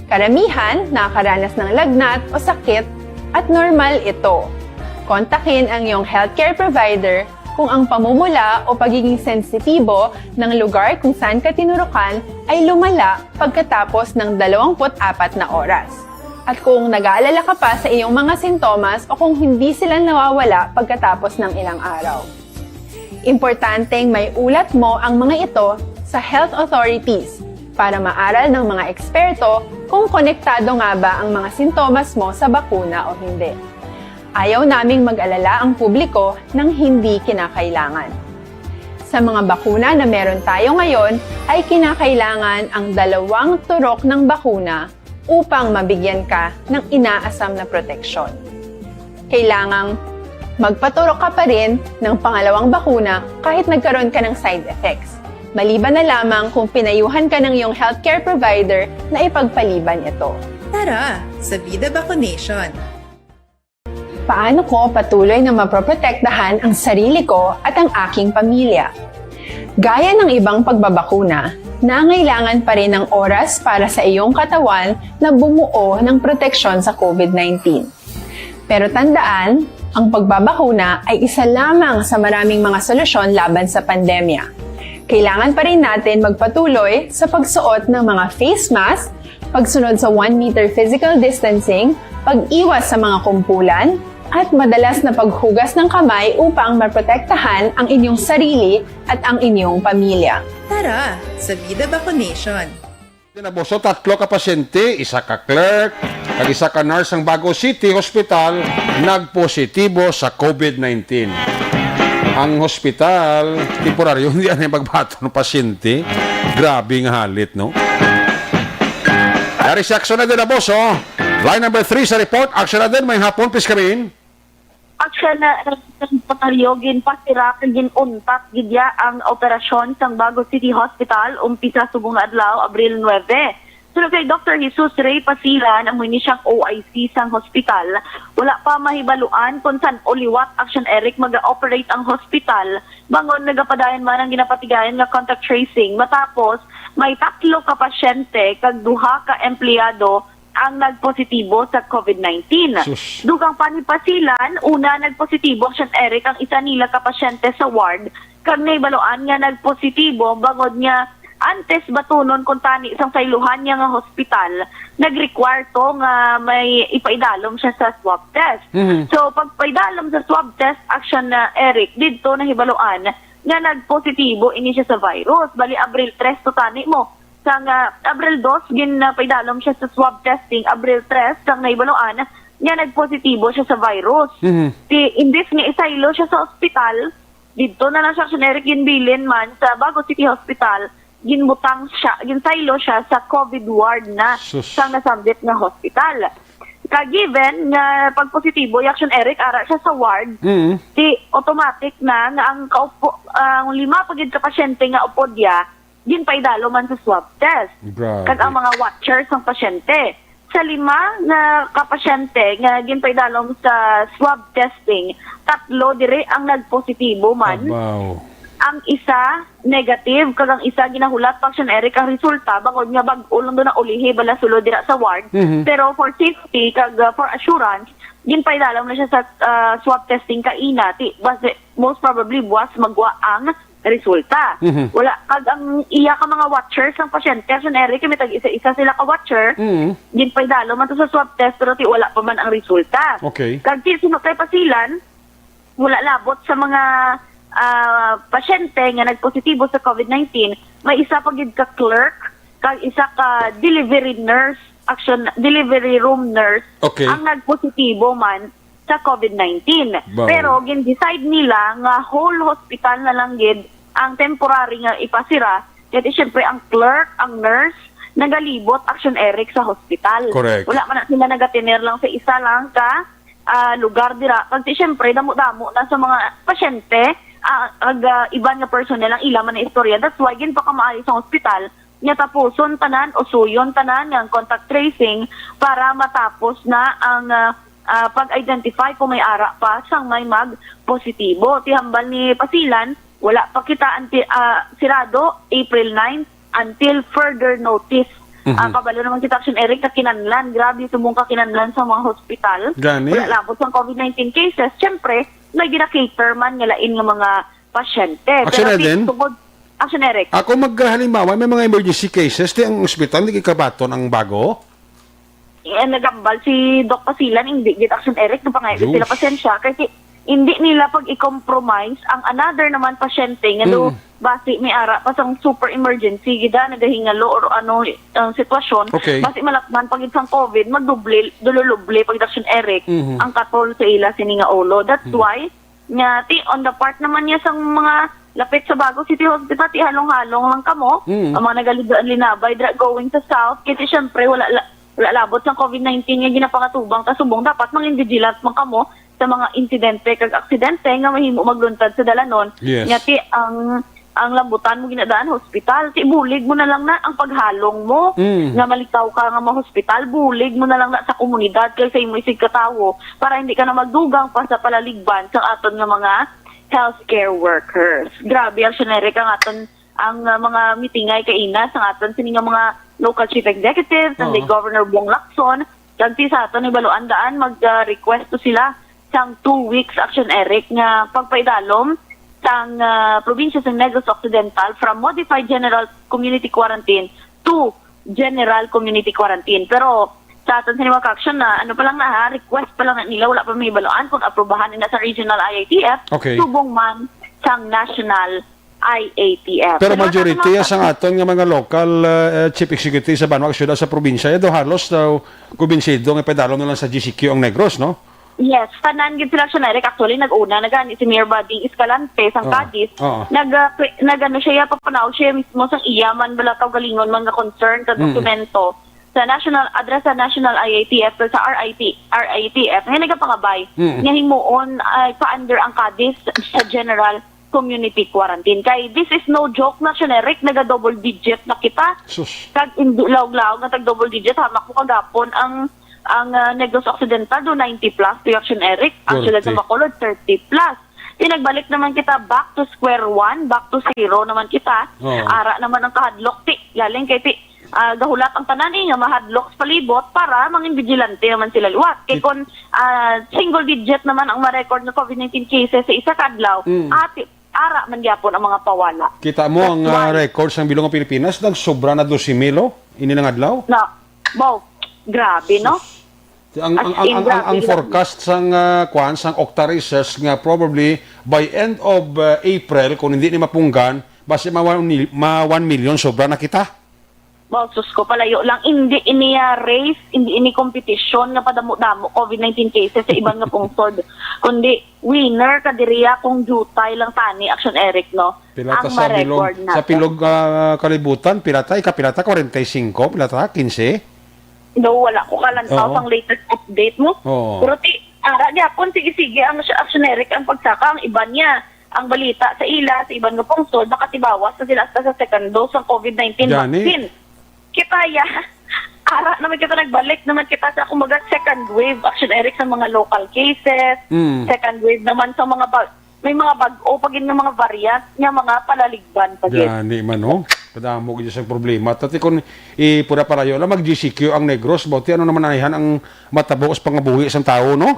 Karamihan nakakaranas ng lagnat o sakit at normal ito. Kontakin ang iyong healthcare provider kung ang pamumula o pagiging sensitibo ng lugar kung saan ka tinurukan ay lumala pagkatapos ng dalawampu't apat na oras. At kung nag-aalala ka pa sa iyong mga sintomas o kung hindi sila nawawala pagkatapos ng ilang araw. Importanteng may ulat mo ang mga ito sa health authorities para maaral ng mga eksperto kung konektado nga ba ang mga sintomas mo sa bakuna o hindi. Ayaw naming mag-alala ang publiko ng hindi kinakailangan. Sa mga bakuna na meron tayo ngayon ay kinakailangan ang dalawang turok ng bakuna upang mabigyan ka ng inaasam na proteksyon. Kailangang magpaturok ka pa rin ng pangalawang bakuna kahit nagkaroon ka ng side effects, maliban na lamang kung pinayuhan ka ng iyong healthcare provider na ipagpaliban ito. Tara sa Vida Vacunation! Paano ko patuloy na maproprotektahan ang sarili ko at ang aking pamilya? Gaya ng ibang pagbabakuna, nangailangan pa rin ng oras para sa iyong katawan na bumuo ng proteksyon sa COVID nineteen. Pero tandaan, ang pagbabakuna ay isa lamang sa maraming mga solusyon laban sa pandemya. Kailangan pa rin natin magpatuloy sa pagsuot ng mga face mask, pagsunod sa one meter physical distancing, pag-iwas sa mga kumpulan, at madalas na paghugas ng kamay upang maprotektahan ang inyong sarili at ang inyong pamilya. Tara sa Vida Vacunation! Dinaboso, tatlo ka pasyente, isa ka clerk, kag isa ka nurse sang Bago City Hospital nagpositibo sa COVID nineteen. Ang hospital, temporaryo, hindi na magbaton ng pasyente. Grabe nga halit, no? Dari si Action Naden Aboso. Line number three sa report. Action Naden, may hapon, please come in. Action na, Pataryo, ginpasira kag gin-untat gid ya ang operasyon sang Bago City Hospital umpisa subong nga adlaw, Abril nuebe. Suno kay Doktor Jesus Ray Pasilan, amo ini siyang O I C sang hospital, wala pa mahibaluan kon san-o liwat, Action Eric, maga-operate ang hospital bangod nagapadayon man ang ginapatigayon nga contact tracing matapos may tatlo ka pasyente kag duha ka empleyado ang nagpositibo sa COVID nineteen. Sus. Dugang pa ni Pasilan, una nagpositibo, Action Eric, ang isa nila ka pasyente sa ward kag nahibaluan nga nagpositibo bangod nga antes batunon kuntani sang saylohan niya nga hospital, nag-require to nga may ipaidalom siya sa swab test. Mhm. So, pagpaidalom sa swab test, Action, ah, Eric, didto nahibaluan nga nagpositibo ini siya sa virus. Bali, Abril tres to tani mo. Sang, ah, Abril dos, gin, ah, paidalom siya sa swab testing. Abril tres, sang nahibaluan nga nagpositibo siya sa virus. Mhm. Ti, imbis nga isaylo siya sa ospital, didto na lang siya, Action Eric, ginbilin man sa Bago City Hospital, ginbutang siya, ginsaylo siya sa COVID ward na Sus. sang nasambit nga hospital. Ka given nga pagpositibo, Action Eric, ara siya sa ward, Mhm. ti automatic na nga ang kaupo, ang lima pa gid ka pasyente nga upod ya, ginpaidalom man sa swab test. Grabe. Kag ang mga watchers sang pasyente. Sa lima nga ka pasyente nga ginpaidalom sa swab testing, tatlo diri ang nagpositibo man. Abaw. Ang isa negative, kag ang isa ginahulat pa, Action Eric, ang resulta bangod nga bag-o lang daw naulihi bala sulod dira sa ward. Mhm. Pero for safety kag, uh, for assurance, ginpaidalom na siya sa, uh, swab testing kaina. Ti, bas-, most probably buwas magwa ang resulta. Mhm. Wala, kag ang iya ka mga watchers sang pasyente, Action Eric, may tag-isa-isa sila ka watcher. Mhm. Ginpaidalom man to sa swab test, pero ti wala pa man ang resulta. Okay. Kag ti suno kay Pasilan, wala labot sa mga, ah, pasyente nga nagpositibo sa COVID nineteen, may isa pa gid ka clerk kag isa ka delivery nurse, Action, delivery room nurse, Okay. ang nagpositibo man sa COVID nineteen. Wow. Pero gin-decide nila nga whole hospital na lang gid ang temporary nga ipasira. Kaya syempre ang clerk, ang nurse, nagalibot, Action Eric, sa hospital. Correct. Wala man na sila nagatener lang sa isa lang ka ah, lugar dira. Kag ti, siyempre, damo-damo na sa mga pasyente, ah, ag, ah, iban nga personnel ang ila man na istorya. That's why ginpakamaayo sa ospital nga tapuson tanan, usuyon tanan nga ang contact tracing para matapos na ang, ah, ah, pag-identify kung may ara pa sang may mag-positibo. Ti hambal ni Pasilan, wala pa kita anti, ah, sirado April nine until further notice. Mhm. Ah, kabalo naman kita, Action Eric, kakinanlan. Grabe, subong kakinanlan sa mga hospital. Gani. Wala labot sang covid nineteen cases. Siyempre, may gina-cater man nga lain nga mga pasyente. Action Pero Eden? Tungod, Action Eric. Ako maghalimbawa, may mga emergency cases, ti ang ospital, di kabaton ang bago? Eh, nagambal si Doc Pasilan, hindi gid, Action Eric, napangayo Diyos. Sila pasensya, kasi hindi nila pag-i-compromise ang another naman pasyente nga do, Mm. basi may ara pa sang super emergency gid, ah, nagahingalo or ano ang sitwasyon. Okay. Basi malapman pag sang covid, magdoble, dululuble pag Action Eric, Mhm. ang katol sa ila sini nga ulo. That's Mhm. why nga ti on the part naman niya sang mga lapit sa Bago City Hospital, ti halong-halong lang kamo. Mm. Ang mga nagalinabay dira going sa south, kasi syempre wala la-, wala labot sang covid nineteen nga ginapangatubang ta subong dapat mangin vigilant man kamo sa mga insidente kag aksidente nga mahimo magluntad sa dalanon. Yes. Nga ti ang ang lambutan mo ginadaan hospital, ti bulig mo na lang na ang paghalong mo Mm. nga malikaw ka nga mahospital, bulig mo na lang na sa komunidad kay sa imo isig katawo para hindi ka na magdugang pa sa palaligban sa aton nga mga healthcare workers. Grabe ang generic ang aton ang, ah, mga mitingay kaina sa aton sini nga mga local chief executives and the Oo. Governor Bong Lacson. Kag ti sa aton ibaluan daan mag, ah, request to sila sang two weeks, Action Eric, nga pagpaidalom sang, ah, probinsya sa Negros Occidental from modified general community quarantine to general community quarantine. Pero sa aton sini mga ka-action na, ano pa lang na ha, request pa lang na nila, wala pa may baluan kung aprubahan nila sa regional I A T F, Okay. subong man sang national I A T F. Pero Pero majority wala pa naman sang aton nga mga local, uh, chief executive sa banwa kag syudad sa probinsya, eh, do halos daw kumbinsido nga padalom na lang sa G C Q ang Negros, no? Yes, tanan gid sila, Action Eric. Actually, nag-una na gani si Mayor Buddy Escalante sang Oo. Cadiz. Oo. Nag, uh, pre-, nag-ano siya, papanaw siya mismo sang iya man bala kaugalingon man nga concern sa Mm. dokumento sa national, address sa national I A T F, sa R I T, R I T F, nga nagapangabay Mm. nga himuon, ay, pa-under ang Cadiz sa general community quarantine. Kay this is no joke na, Action Eric, naga-double digit na kita. Sus. Kag indi laog-laog nga tag double digit, hamak mo kagapon ang, ang, ah, Negros Occidental do ninety plus to, Action Eric. Ang siyudad sa Thirty. Bacolod, thirty plus. Di nagbalik naman kita back to square one, back to zero naman kita. Oo. Ara naman ang kahadlok, ti, laling kay ti, ah, gahulat ang tanan, eh, nga mahadlok sa palibot para mangin vigilante naman sila liwat. Kay It- kung, ah, single digit naman ang ma-record nga covid nineteen cases sa isa ka adlaw, Mm. ati, ara man gyapon ang mga pawala. Kita mo That's ang, ah, why record sang bilog nga Pilipinas, nagsobra na dose mil, oh, ini nga adlaw. Na, wow, grabe, no? Sus. Ang, As ang, ang, in, ang, ang, grabe ang lang. Forecast sang, ah, kwan, sang Octa Research nga probably by end of, ah, April, kung hindi ni mapunggan, basi ma one mil-, ma one million sobra na kita. Wow, sus ko, palayo lang. Hindi ini, ah, race, hindi ini kompetisyon nga padamo-damo covid nineteen cases sa iban nga pungsod. Kundi, winner ka diriya kung jutay lang tani, Action Eric, no? Pila ta Ang sa bilog, ma-record na sa to. Bilog, ah, kalibutan, pila ta, ika pila ta, kwarenta y singko, pila ta, kinse? No, wala ko kalantaw Oo. sang latest update mo. Oo. Pero ti, ara gyapon, sige-sige ang Action Eric ang pagsaka, ang iban niya. Ang balita sa ila, sa iban nga pungsod, nakatibawas na sila hasta sa second dose ng covid nineteen Gani. vaccine. Kita ya, ara naman kita, nagbalik naman kita sa, kumbaga, second wave, Action Eric, sa mga local cases, Mm. second wave naman sa mga bag-, may mga bag-o pa gid nga mga variant nga mga palaligban pa gid. Gani man, oh. Kadamo gid sa problema. Tati, kung ipura palayo lang, mag G C Q ang Negros, bauti ano naman anihan ang matabo sa pangabuhi sang tawo, no?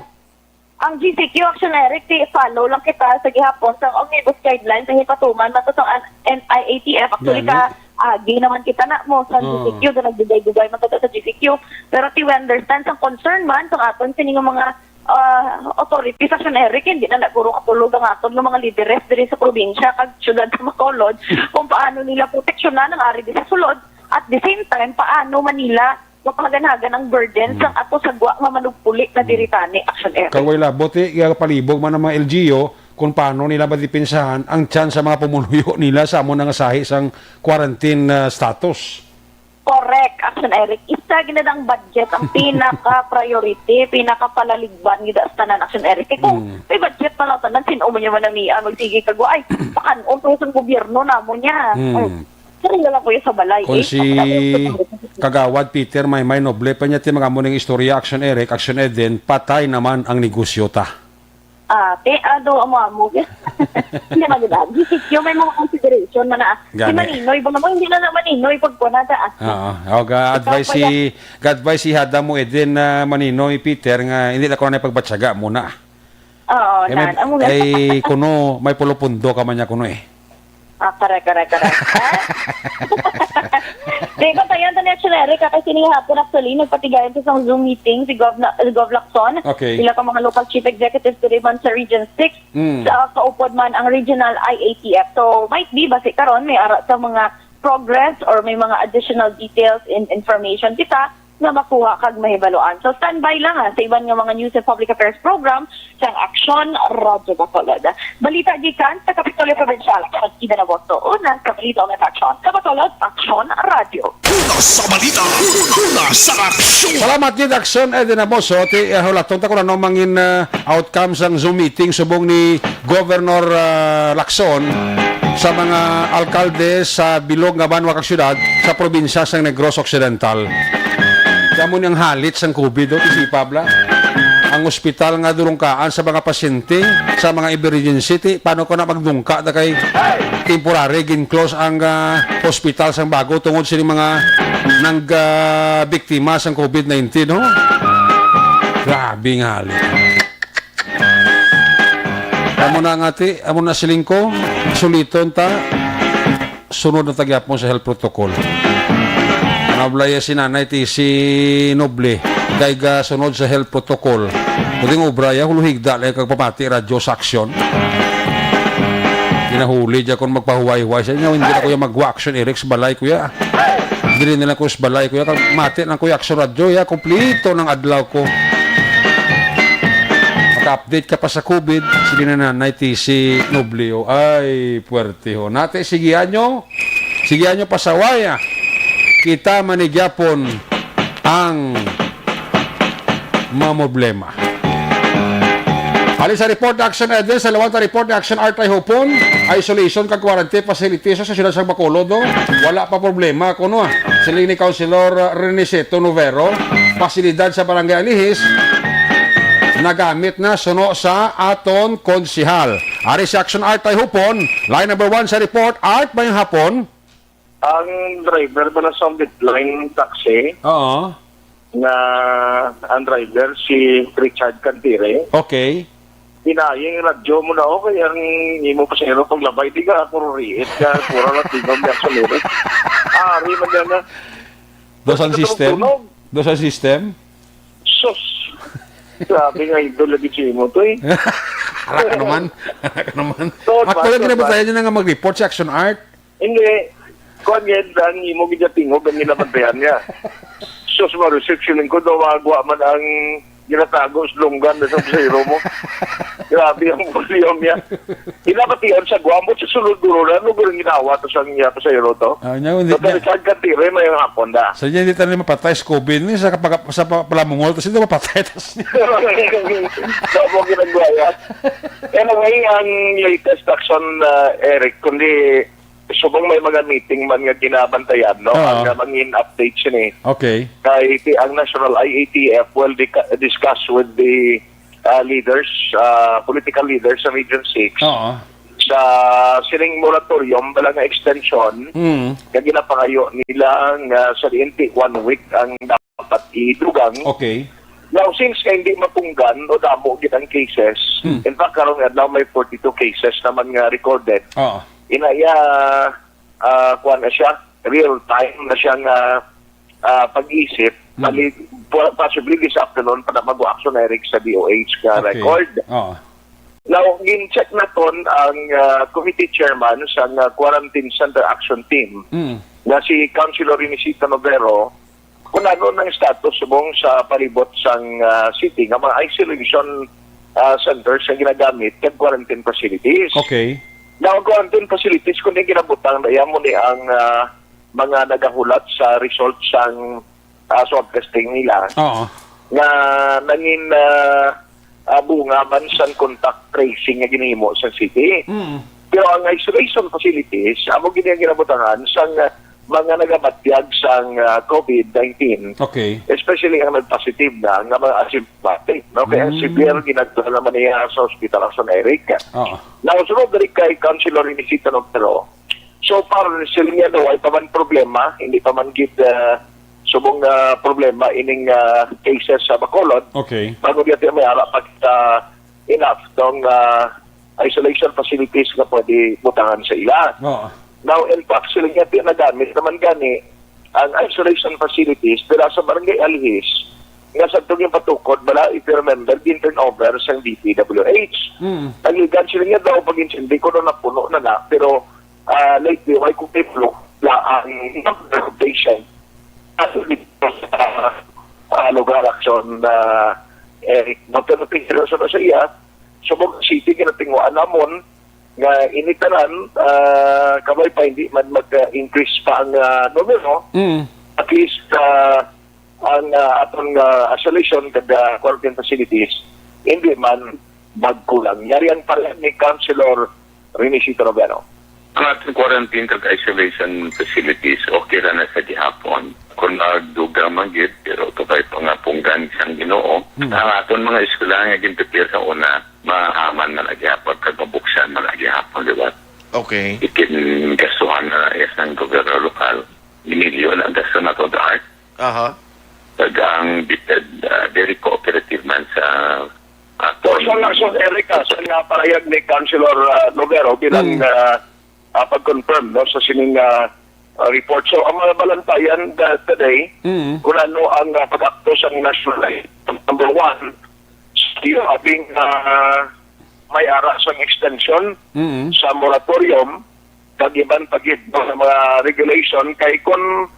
Ang G C Q, Action Eric, ti follow lang kita sa gihapon sang Omnibus Guidelines nga ipatuman man to sa an-, N I A T F. Actually, Gani. ka, agi naman kita na mo sa Oo. G C Q, do nagdugay-dugay man to sa G C Q. Pero ti we understand sang concern man sang aton sini nga mga, ah, authorities, Action Eric, hindi na naguro katulog ang aton nga mga lideres diri sa probinsya kag syudad sa Bacolod kung paano nila proteksyonan ang ari di sa sulod. At the same time, paano man nila mapahaganhagan ang burden Mm. sang ato sa gwa nga manugpuli na Mm. diri tani, Action Eric. Kag way labot, eh, iya palibog man ang mga L G U kung paano nila madipensahan ang tiyan sa mga pumuluyo nila sa amo na nga sahi sang quarantine, ah, status. Correct. Correct, Action Eric. Isa gid na ang budget ang pinaka-priority, pinakapalaligban gid sa tanan, Action Eric. Kay kung Mm. may budget pa lang tanan, sin-o man yung manamian, magsige ka, ay, pakan-on ko sa gobyerno namo niya. Mm. Oh, sarili lang ko yung sa balay. Kung Eh, si Kagawad Peter Maymay Noble pa niya, ti, mag-amo ning istorya, Action Eric, Action Eden, patay naman ang negosyo ta. Ate, ado, amo-amo. Hindi man, di ba? G C Q, may mga consideration man na. Si Gani. Maninoy, ba naman, hindi na na Maninoy, pagkuha na ta, ah. Oo. O, ga-advise Ikaw pa si, ga-advise si Hada mo, Eden, na Maninoy, Peter, nga hindi na ko na pagbatyaga muna. Oo, Eh, may, nan, amo nga. eh, kuno, may pulupundo ka man niya kuno eh. Ah, correct, correct, correct. Di ba, tayo, Anthony, actually, Eric, kasi nihapon, actually, nagpatigayon sa isang Zoom meeting si Gov, si Gov Lacson. Okay. Sila ka mga local chief executives diri man sa Region six, Mm. sa kaupod man ang regional I A T F. So, might be, basi karon, may ara sa mga progress or may mga additional details and information kita nga makuha kag mahibaluan. So, standby lang, ha, sa iban nga mga news and public affairs program sang Aksyon Radyo Bacolod. Balita gikan sa Kapitolyo Provincial, kag Ida Naboso. Una sa balita, una sa aksyon. Sa Bacolod, Aksyon Radyo. Una sa balita, una sa aksyon. Salamat gid, Aksyon Eden Naboso. Ti, eh, hulaton ta kung ano mangin, ah, outcome sang Zoom meeting subong ni Governor, ah, Lacson sa mga alkalde sa bilog nga banwa kag syudad sa probinsya sang Negros Occidental. Kamo ni ang halit sang COVID, oh, isipab la. Ang ospital nga dulungkaan sa mga pasyente, sa mga emergency, ti, paano ko na magdungka na kay temporary gin-close ang, ah, hospital sang bago tungod sa mga nang, ah, biktima sang COVID nineteen, no? Grabe nga halit. Amo na nga, ti, amo na siling ko, suliton ta, sunod na ta gyapon sa health protocol. Nablaya si nanay ti si Noble, kay ga sunod sa health protocol. Pwede nga obra ya, huluhigda lang kag pamati radyo sa aksyon. Ginahuli dyan kung magpahuway-huway sa inyo, hindi na ko yung magwa action, Eric, sa balay, kuya. Diri na lang ko sa balay, kuya. Kag mati lang, kuya, Aksyon Radyo, ya, kumplito ng adlaw ko. Maka-update ka pa sa COVID, sige na, nanay ti si Noblio. Ay, puwerte ho. Nate, sige anyo. Sige anyo pasaway, ah. Kita manigyapon ang mga problema. Halin sa report ni Action Edwin, sa lawan ta report ni Action Art Hopon, isolation kag quarantine facilities sa siyudad sa Bacolod, no? Wala pa problema kuno, ah. Siling ni Councilor Reniceto Novero, pasilidad sa Barangay Alihis, nagamit na suno sa aton konsihal. Ari si Action Art Hopon, line number one sa report. Art, mayong hapon. Ang driver ba na sa Midline taxi, Oo. nga ang driver si Richard Cantire, Okay. pinayang radyo mo na, okay, ang imo pasahero paglabay, di ka ako riit ka, pura lang tingog niya sa lirik. Ari man yan na. Dos ang Gusto system? Tunog. Dos ang system? Sus! Grabe nga idol lagi si imo to eh. Ara ka naman. Ara ka naman. Tuod ba? Actually, Tuod ba? Kinabatayan niya na nga mag-report si Action Art. Hindi. Kuwan yan, ang imo gid nga tingog, ang ginabantayan niya. Sus, ma-reception ko, daw magwa man ang ginatago sa lunggan na sa pasahero mo. Grabe ang volume niya. Ginapatian sa guwamot sa sulod dulo na, ano gurang ginawa to sa niya pasahero to? Ah, niya, hindi, So, niya. Richard Cantire, may hapon na. Sa niya, hindi tayo mapatay sa COVID ni, sa kapag-, sa pa-, palamungol, tas hindi mapatay, tas niya. So, mo ginagawa yan. Anyway, ang latest action, uh, Eric, kundi subong may mga meeting man nga ginabantayan, no? Oo. Ang, uh, mangin update siya ni. Okay. Kay ti-, ang National I A T F will dica-, discuss with the, uh, leaders, uh, political leaders sa Region six. Oo. Sa sining moratorium, bala nga extension, Mm. nga ginapangayo nila nga sa diin ti one week ang dapat idugang. Okay. Now, since nga hindi matunggan o damo gid ang cases, Hmm. in fact, karong adlaw may forty-two cases naman nga recorded. Oo. Ina iya, ah, kuwan na siya, real time na siya nga, ah, pag-isip. Hmm. Bali, po-, possibly this afternoon pa na mag-action na, Eric, sa D O H nga Okay. record. Oo. Now, gin-check naton ang, ah, committee chairman sa, ah, quarantine center action team Hmm. na si Councilor Renisita Novero, kung ano nang status subong sa palibot sang, ah, city nga mga isolation, ah, centers nga ginagamit kag quarantine facilities. Okay. Now, ang quarantine facilities, kung yung ginabutang na yan mo ni ang, ah, mga nagahulat sa result sang, ah, swab testing nila Oo. nga nangin, ah, ah, bunga man sang contact tracing nga ginhimo sa city. Mm. Pero ang isolation facilities, amo gid ang ginabutangan sang, ah, mga nagabatyag sang, ah, COVID nineteen, Okay. especially ang nagpositive na nga mga asymptomatic, no? Kaya ang Mm. severe, ginadala naman niya sa ospital ang San Eric. Oo. Now, sunod diri kay Councilor Inisita Notero, so far, sila niya daw, ay pa man problema, hindi pa man gid, ah, subong, ah, problema ining, ah, cases sa Bacolod. Okay. Bago diya may ara pa kita enough tong, ah, isolation facilities nga pwede butangan sa ila. Oo. Now, in fact, sila niya nagamit naman gani ang isolation facilities dira sa Barangay Alihis nga sa tuwing patukod bala, if you remember, din turnover sa D P W H. Mm. Nagligan sila niya daw pag-intindi kung ano napuno na na, pero, ah, lately, why kung may bulok la ang number of patient? Ato dito sa, ah, lugar aksyon na, eh, magkano picture sa sa iya, subong city, ginatinguan namon nga ini tanan, ah, kabay pa hindi man mag-increase pa ang, ah, numero. Mm. At least, ah, ang, ah, aton nga isolation kag, ah, quarantine facilities hindi man magkulang. Yari ang parehas ni Councilor Renisito Robiano. Ang aton quarantine kag isolation facilities, okay ra na sa gihapon. Kung nagdugang man gid, pero kabay pa nga punggan sang Ginoo. Hmm. Ang aton mga eskwelahan nga ginprepare sa una, maaman man ang gihapon kag mabuksan man ang gihapon, di ba? Okay. Ikingastuhan na iya sang gobyerno lokal. Minilyon ang gasto nato, the art. Aha. Kag ang bited, ah, very cooperative man sa aton. So, sa nga, so, Erica, sa nga parayag ni Councilor, ah, Nobero bilang, Mm. ah, ah, pag-confirm, no, sa sining, ah, ah, report. So, ang mga balantayan, ah, today, Mm. kung ano ang, ah, pag-akto sa national, number one, still having, ah, may ara sang extension Mm. sa moratorium, kag iban pa gid, no, nga mga regulation, kay kun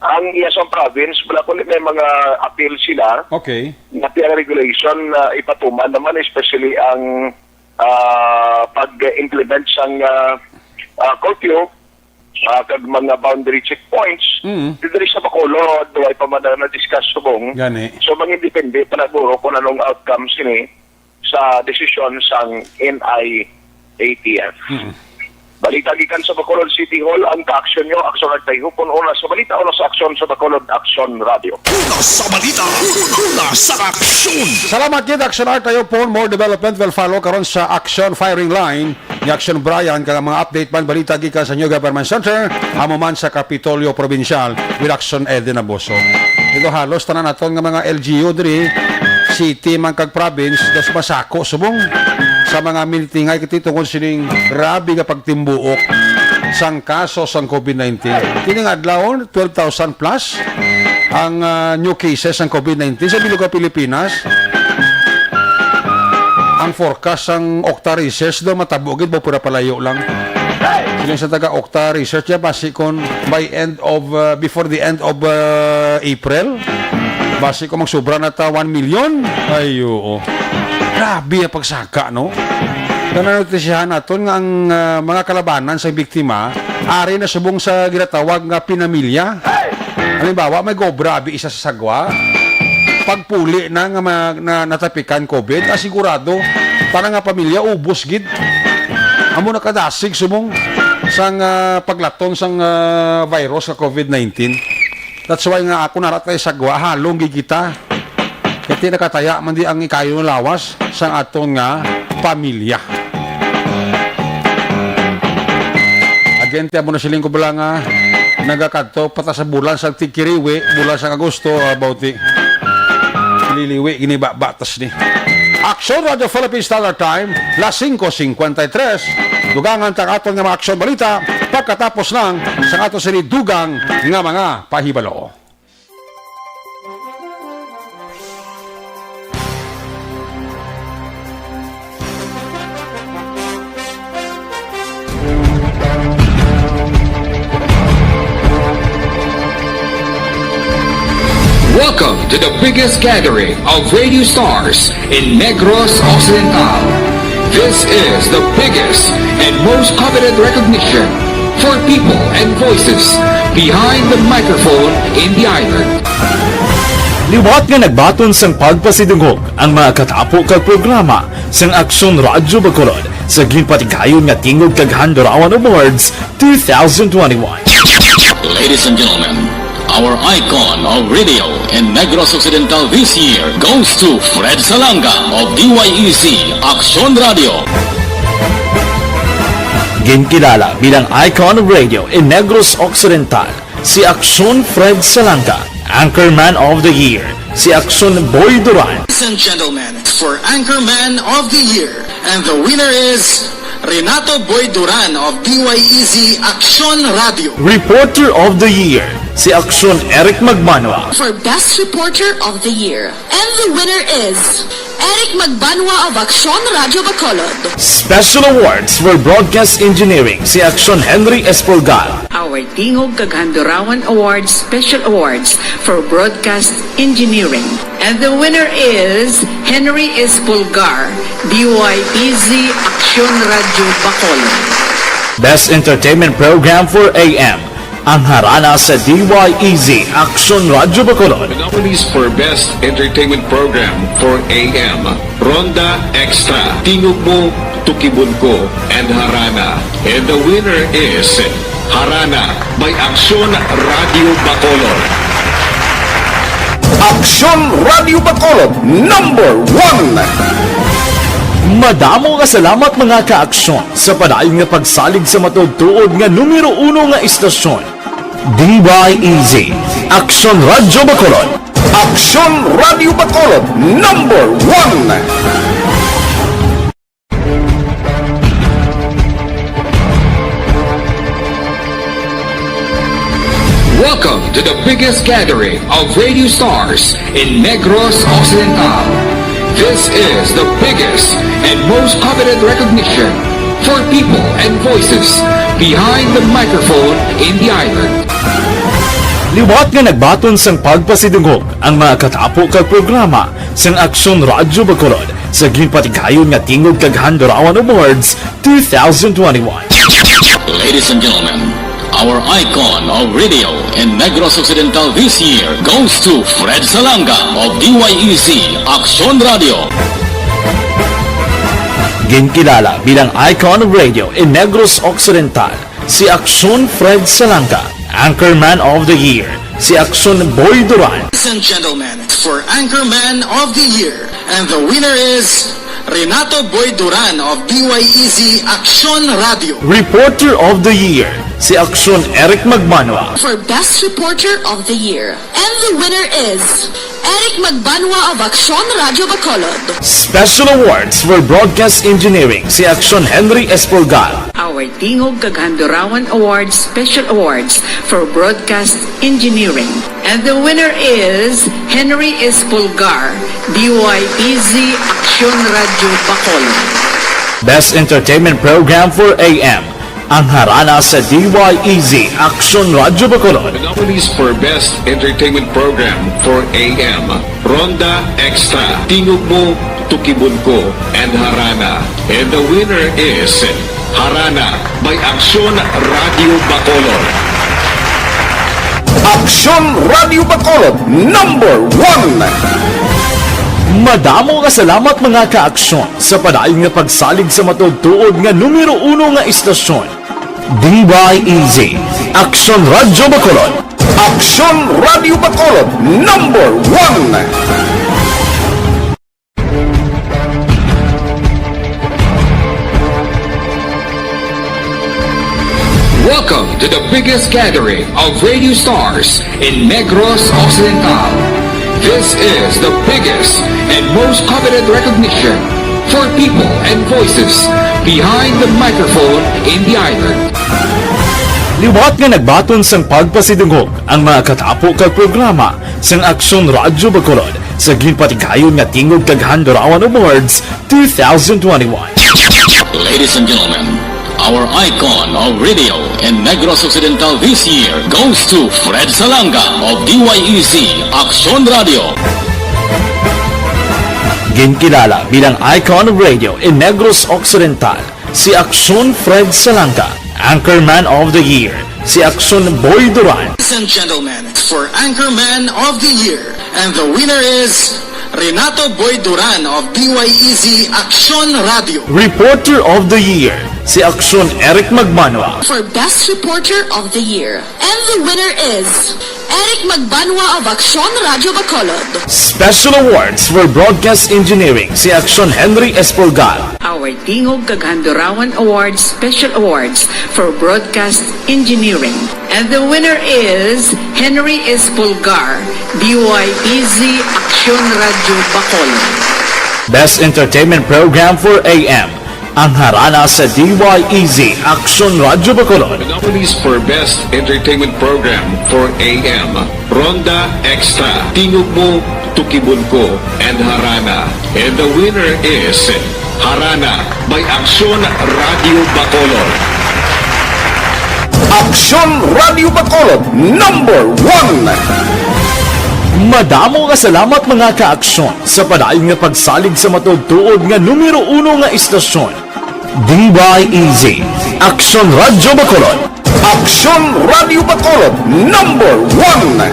ang iya sa province, wala kundi may mga appeal sila, Okay. nga tiyang regulation na ipatuman naman, especially ang, ah, pag-implement sang, ah, ah, curfew, ah, kag mga boundary checkpoints. Mm. Diri sa Bacolod, way pa man na na-discuss subong. Gani. So, mangindepende pa na guro kung anong outcome sini sa desisyon sang N I A T F. Mm. Balita gikan sa Bacolod City Hall, ang ka-aksyon nyo, Aksyon Artayhupon, una sa balita, una sa aksyon sa Bacolod Aksyon Radio. Una sa balita, una sa aksyon. Salamat gid, Aksyon Artayhupon. More development will follow karon sa Aksyon Firing Line ni Aksyon Brian, kag ang mga update man balita gikan sa New Government Center, amo man sa Kapitolyo Provincial, with Aksyon Eden Abuso. Ito halos tanan naton nga mga L G U diri, city man kag province, das masako subong sa mga minitingay kiti tungod sining grabe nga pagtimbuok sang kaso sang COVID nineteen. Kining adlaw, twelve thousand plus ang, ah, new cases sang COVID nineteen sa bilog nga Pilipinas. Ang forecast sang Octa Research daw matabo gid, ba, pura palayo lang. Siling sa taga Octa Research, ya, basi kon by end of, uh, before the end of, uh, April, basi kon magsubra na ta one million. Ay, oo. Grabe ang pagsaka, no? Nananotisihan naton nga ang, uh, mga kalabanan sa biktima ari na subong sa ginatawag nga pinamilya. Halimbawa, may gobra abi isa sa sagwa. Pagpuli na nga ma-, na natapikan COVID, ah, sigurado, para nga pamilya, ubos gid. Amo nakadasig subong sang, ah, paglaton sang, ah, virus sa COVID nineteen. That's why nga ako narat kay sagwa, halong gid kita. Kati nakataya man di ang ikayo nga lawas sang aton nga pamilya. Agente, amo na siling ko bala nga nagakadto pata sa bulan sa Tigkiriwi, bulan sa Agosto, ah, bauti. Liliwi, gini ba, batas ni. Aksyon Radio Philippine Standard Time, las singko singkwenta y tres. Dugangan ta ang aton nga mga aksyon balita pagkatapos lang sa ato sini dugang nga mga pahibalo. Welcome to the biggest gathering of radio stars in Negros Occidental. This is the biggest and most coveted recognition For people and voices behind the microphone in the island. Liwat nga nagbaton sang pagpasidungog ang mga katapo kag programa sang Aksyon Radyo Bacolod sa ginpatigayon nga Tingog kag Handurawan Awards two thousand twenty-one. Ladies and gentlemen, our icon of radio in Negros Occidental this year goes to Fred Salanga of D Y E Z Aksyon Radio. Ginkilala bilang icon of radio in Negros Occidental, si Aksyon Fred Salanga. Anchorman of the Year, si Aksyon Boy Duran. Ladies and gentlemen, for Anchorman of the Year, and the winner is Renato Boy Duran of D Y E Z Aksyon Radio. Reporter of the Year, si Aksyon Eric Magmanwa. For Best Reporter of the Year, and the winner is Eric Magbanwa of Aksyon Radyo Bacolod. Special Awards for Broadcast Engineering, si Aksyon Henry Espolgar. Our Tingog kag Handurawan Awards Special Awards for Broadcast Engineering. And the winner is Henry Espolgar, D Y E Z Aksyon Radyo Bacolod. Best Entertainment Program for A M, ang Harana sa D Y E Z Aksyon Radyo Bacolod. The nominees for Best Entertainment Program for A M, Ronda Extra, Tingog Mo, Tukibon Ko, and Harana. And the winner is Harana by Aksyon Radio Bacolod. Aksyon Radio Bacolod, number one. Madamo nga salamat, mga ka-aksyon, sa padayon nga pagsalig sa matuod-tuod nga numero uno nga istasyon, D Y E Z, Aksyon Radyo Bacolod. Aksyon Radyo Bacolod, number one. Welcome to the biggest gathering of radio stars in Negros Occidental. This is the biggest and most coveted recognition for people and voices behind the microphone in the island. Liwat nga nagbaton sang pagpasidungog ang mga katapo kag programa sang Aksyon Radyo Bacolod sa ginpatigayon nga Tingog kag Handurawan Awards two thousand twenty-one. Ladies and gentlemen, our icon of radio in Negros Occidental this year goes to Fred Salanga of D Y E Z Aksyon Radio. Ginkilala bilang icon of radio in Negros Occidental, si Aksyon Fred Salanga. Anchorman of the Year, si Aksyon Boy Duran. Ladies and gentlemen, for Anchorman of the Year, and the winner is Renato Boy Duran of D Y E Z Aksyon Radio. Reporter of the Year, si Aksyon Eric Magmanwa. For Best Reporter of the Year, and the winner is Eric Magbanwa of Aksyon Radyo Bacolod. Special Awards for Broadcast Engineering, si Aksyon Henry Espolgar. Our Tingog kag Handurawan Awards Special Awards for Broadcast Engineering. And the winner is Henry Espolgar, D Y E Z Aksyon Radyo Bacolod. Best Entertainment Program for A M, ang Harana sa D Y E Z Aksyon Radyo Bacolod. The nominees for Best Entertainment Program for A M, Ronda Extra, Tingog Mo, Tukibon Ko, and Harana. And the winner is Harana by Aksyon Radio Bacolod. Aksyon Radio Bacolod, number one. Madamo nga salamat, mga ka-aksyon, sa padayon nga pagsalig sa matuod-tuod nga numero uno nga istasyon, D Y E Z, Aksyon Radyo Bacolod. Aksyon Radyo Bacolod, number one. Welcome to the biggest gathering of radio stars in Negros Occidental. This is the biggest and most coveted recognition for people and voices behind the microphone in the island. Liwat nga nagbaton sang pagpasidungog ang mga katapo kag programa sang Aksyon Radyo Bacolod sa ginpatigayon nga Tingog kag Handurawan Awards two thousand twenty-one. Ladies and gentlemen, our icon of radio in Negros Occidental this year goes to Fred Salanga of D Y E Z Aksyon Radio. Ginkilala bilang icon of radio in Negros Occidental, si Aksyon Fred Salanga. Anchorman of the Year, si Aksyon Boy Duran. Ladies and gentlemen, for Anchorman of the Year, and the winner is Renato Boy Duran of D Y E Z Aksyon Radio. Reporter of the Year, si Aksyon Eric Magmanwa. For Best Reporter of the Year, and the winner is Eric Magbanwa of Aksyon Radio Bacolod. Special Awards for Broadcast Engineering, si Aksyon Henry Espolgar. Our Tingog kag Handurawan Awards Special Awards for Broadcast Engineering. And the winner is Henry Espolgar, D Y E Z Aksyon Radio Bacolod. Best Entertainment Program for A M, Ang Harana sa D Y E Z Aksyon Radio Bacolod. The nominees for Best Entertainment Program for A M, Ronda Extra, Tingog Mo, Tukibon Ko, and Harana. And the winner is Harana by Aksyon Radio Bacolod. Aksyon Radio Bacolod, number one. Madamo nga salamat, mga ka-aksyon, sa padayon nga pagsalig sa matuod-tuod nga numero uno nga istasyon, D Y E Z, Aksyon Radio Bacolod. Aksyon Radio Bacolod, number one.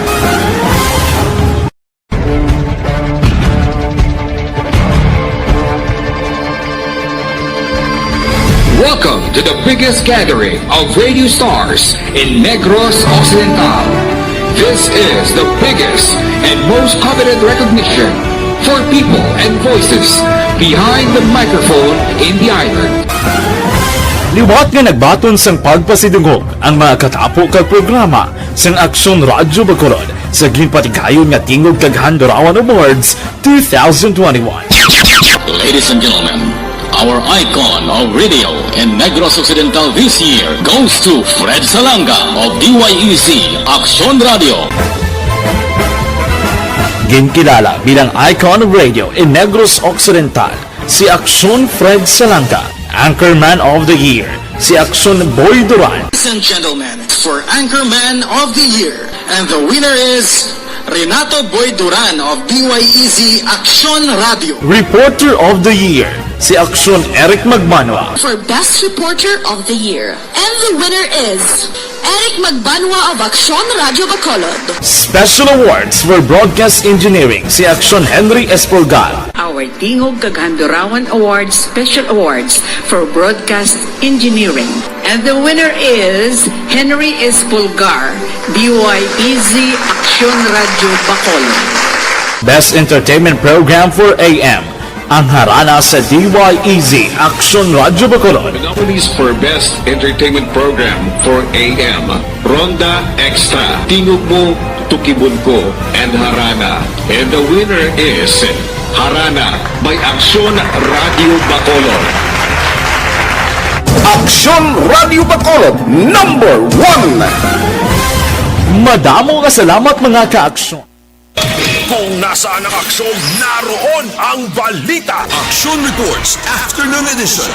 Welcome to the biggest gathering of radio stars in Negros Occidental. This is the biggest and most coveted recognition for people and voices behind the microphone in the island. Liwat nga nagbaton sang pagpasidungog ang mga katapo kag programa sang Aksyon Radyo Bacolod sa ginpatigayon nga Tingog kag Handurawan Awards two thousand twenty-one. Ladies and gentlemen, our icon of radio in Negros Occidental this year goes to Fred Salanga of D Y E Z Aksyon Radio. Ginkilala bilang icon of radio in Negros Occidental, si Aksyon Fred Salanga. Anchorman of the Year, si Aksyon Boy Duran. Ladies and gentlemen, for Anchorman of the Year, and the winner is Renato Boy Duran of D Y E Z Aksyon Radio. Reporter of the Year, si Aksyon Eric Magmanwa. For Best Reporter of the Year, and the winner is Eric Magbanwa of Aksyon Radio Bacolod. Special Awards for Broadcast Engineering, si Aksyon Henry Espolgar. Our Tingog kag Handurawan Awards Special Awards for Broadcast Engineering. And the winner is Henry Espolgar, D Y E Z Aksyon Radio Bacolod. Best Entertainment Program for A M, Ang Harana sa D Y E Z Aksyon Radio Bacolod. The nominees for Best Entertainment Program for A M, Ronda Extra, Tingog Mo, Tukibon Ko, and Harana. And the winner is Harana by Aksyon Radio Bacolod. Aksyon Radio Bacolod, number one. Madamo nga salamat, mga ka-aksyon. Kung nasaan ang aksyon, naroon ang balita. Action Reports, Afternoon Edition.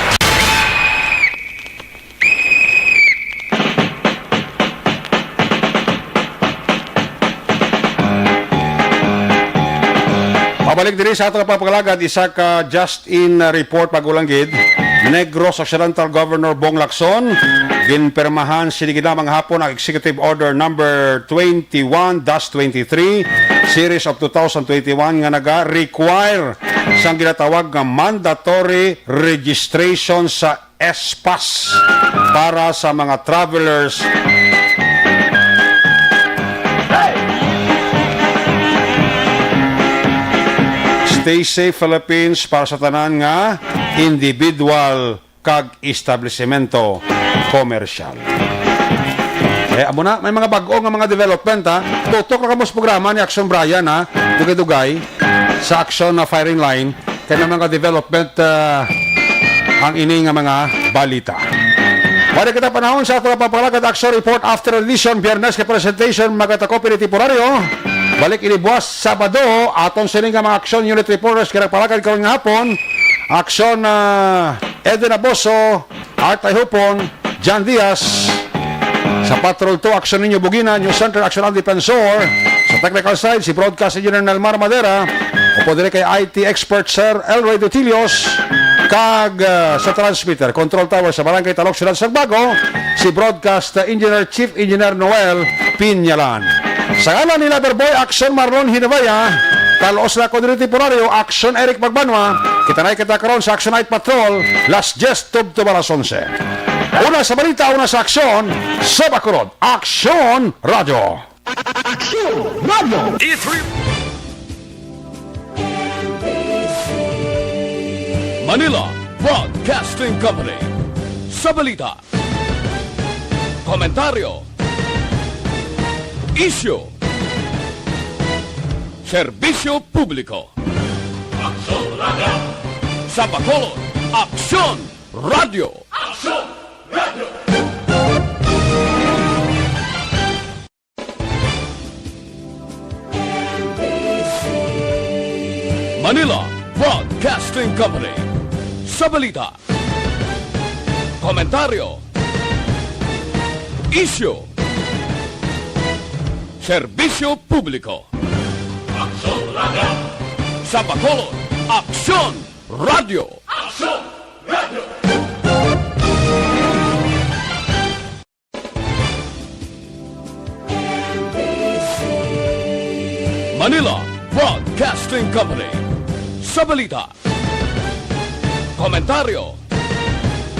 Pabalik diri sa ato nga pagpalagad, isa ka just in report, bago lang gid. Negros Occidental Governor Bong Lacson, ginpirmahan sini gid lamang hapon ang Executive Order number twenty-one dash twenty-three, series of two thousand twenty-one, nga naga-require sang ginatawag nga mandatory registration sa S-Pass para sa mga travelers. Stay safe, Philippines, para sa tanan nga individual kag establisemento komersyal. Eh, amo na, may mga bag-o nga mga development, ha. Tutok lang kamo sa programa ni Action Brian, ha. Dugay-dugay sa Action na firing line. Kay may mga development, ah, ang ini nga mga balita. Wala kita panahon sa ato nga pagpalagad Action Report After Edition, Biyernes kay presentation, magatakopi ni temporaryo. Balik ini buwas Sabado, aton sini nga mga Action Unit Reporters kay nagpalagad karon nga hapon. Action, ah, Eden Aboso, Art Ayhupon, John Diaz. Sa Patrol two, Action Ninyo Bugina, News Center, Action Ang Defensor. Sa technical side, si Broadcast Engineer Nelmar Madera. Pwede rin kay I T expert Sir Elroy Dutilios, kag, ah, sa transmitter control tower sa Barangay Talok, Siyudad sa Bago, si Broadcast Engineer Chief Engineer Noel Pinyalan. Sa ngalan ni Loverboy Action Marlon Hinabaya, Carlos Laco diri temporaryo, Action Eric Magbanwa, kita na kita karon sa Action Night Patrol, last yes, tubtob alas onse. Una sa balita, una sa aksyon, sa Bacolod, Action Radio. Action Radio. E three. Manila Broadcasting Company. Sa balita, komentaryo, isyu, serbisyo publiko. Aksyon Radio. Sa Bacolod, Aksyon Radio. Aksyon Radio. Manila Broadcasting Company. Sa balita, komentaryo, isyu, serbisyo publiko. Aksyon Radio. Sa Bacolod, Aksyon Radio. Aksyon Radio. Manila Broadcasting Company. Sa balita, komentaryo,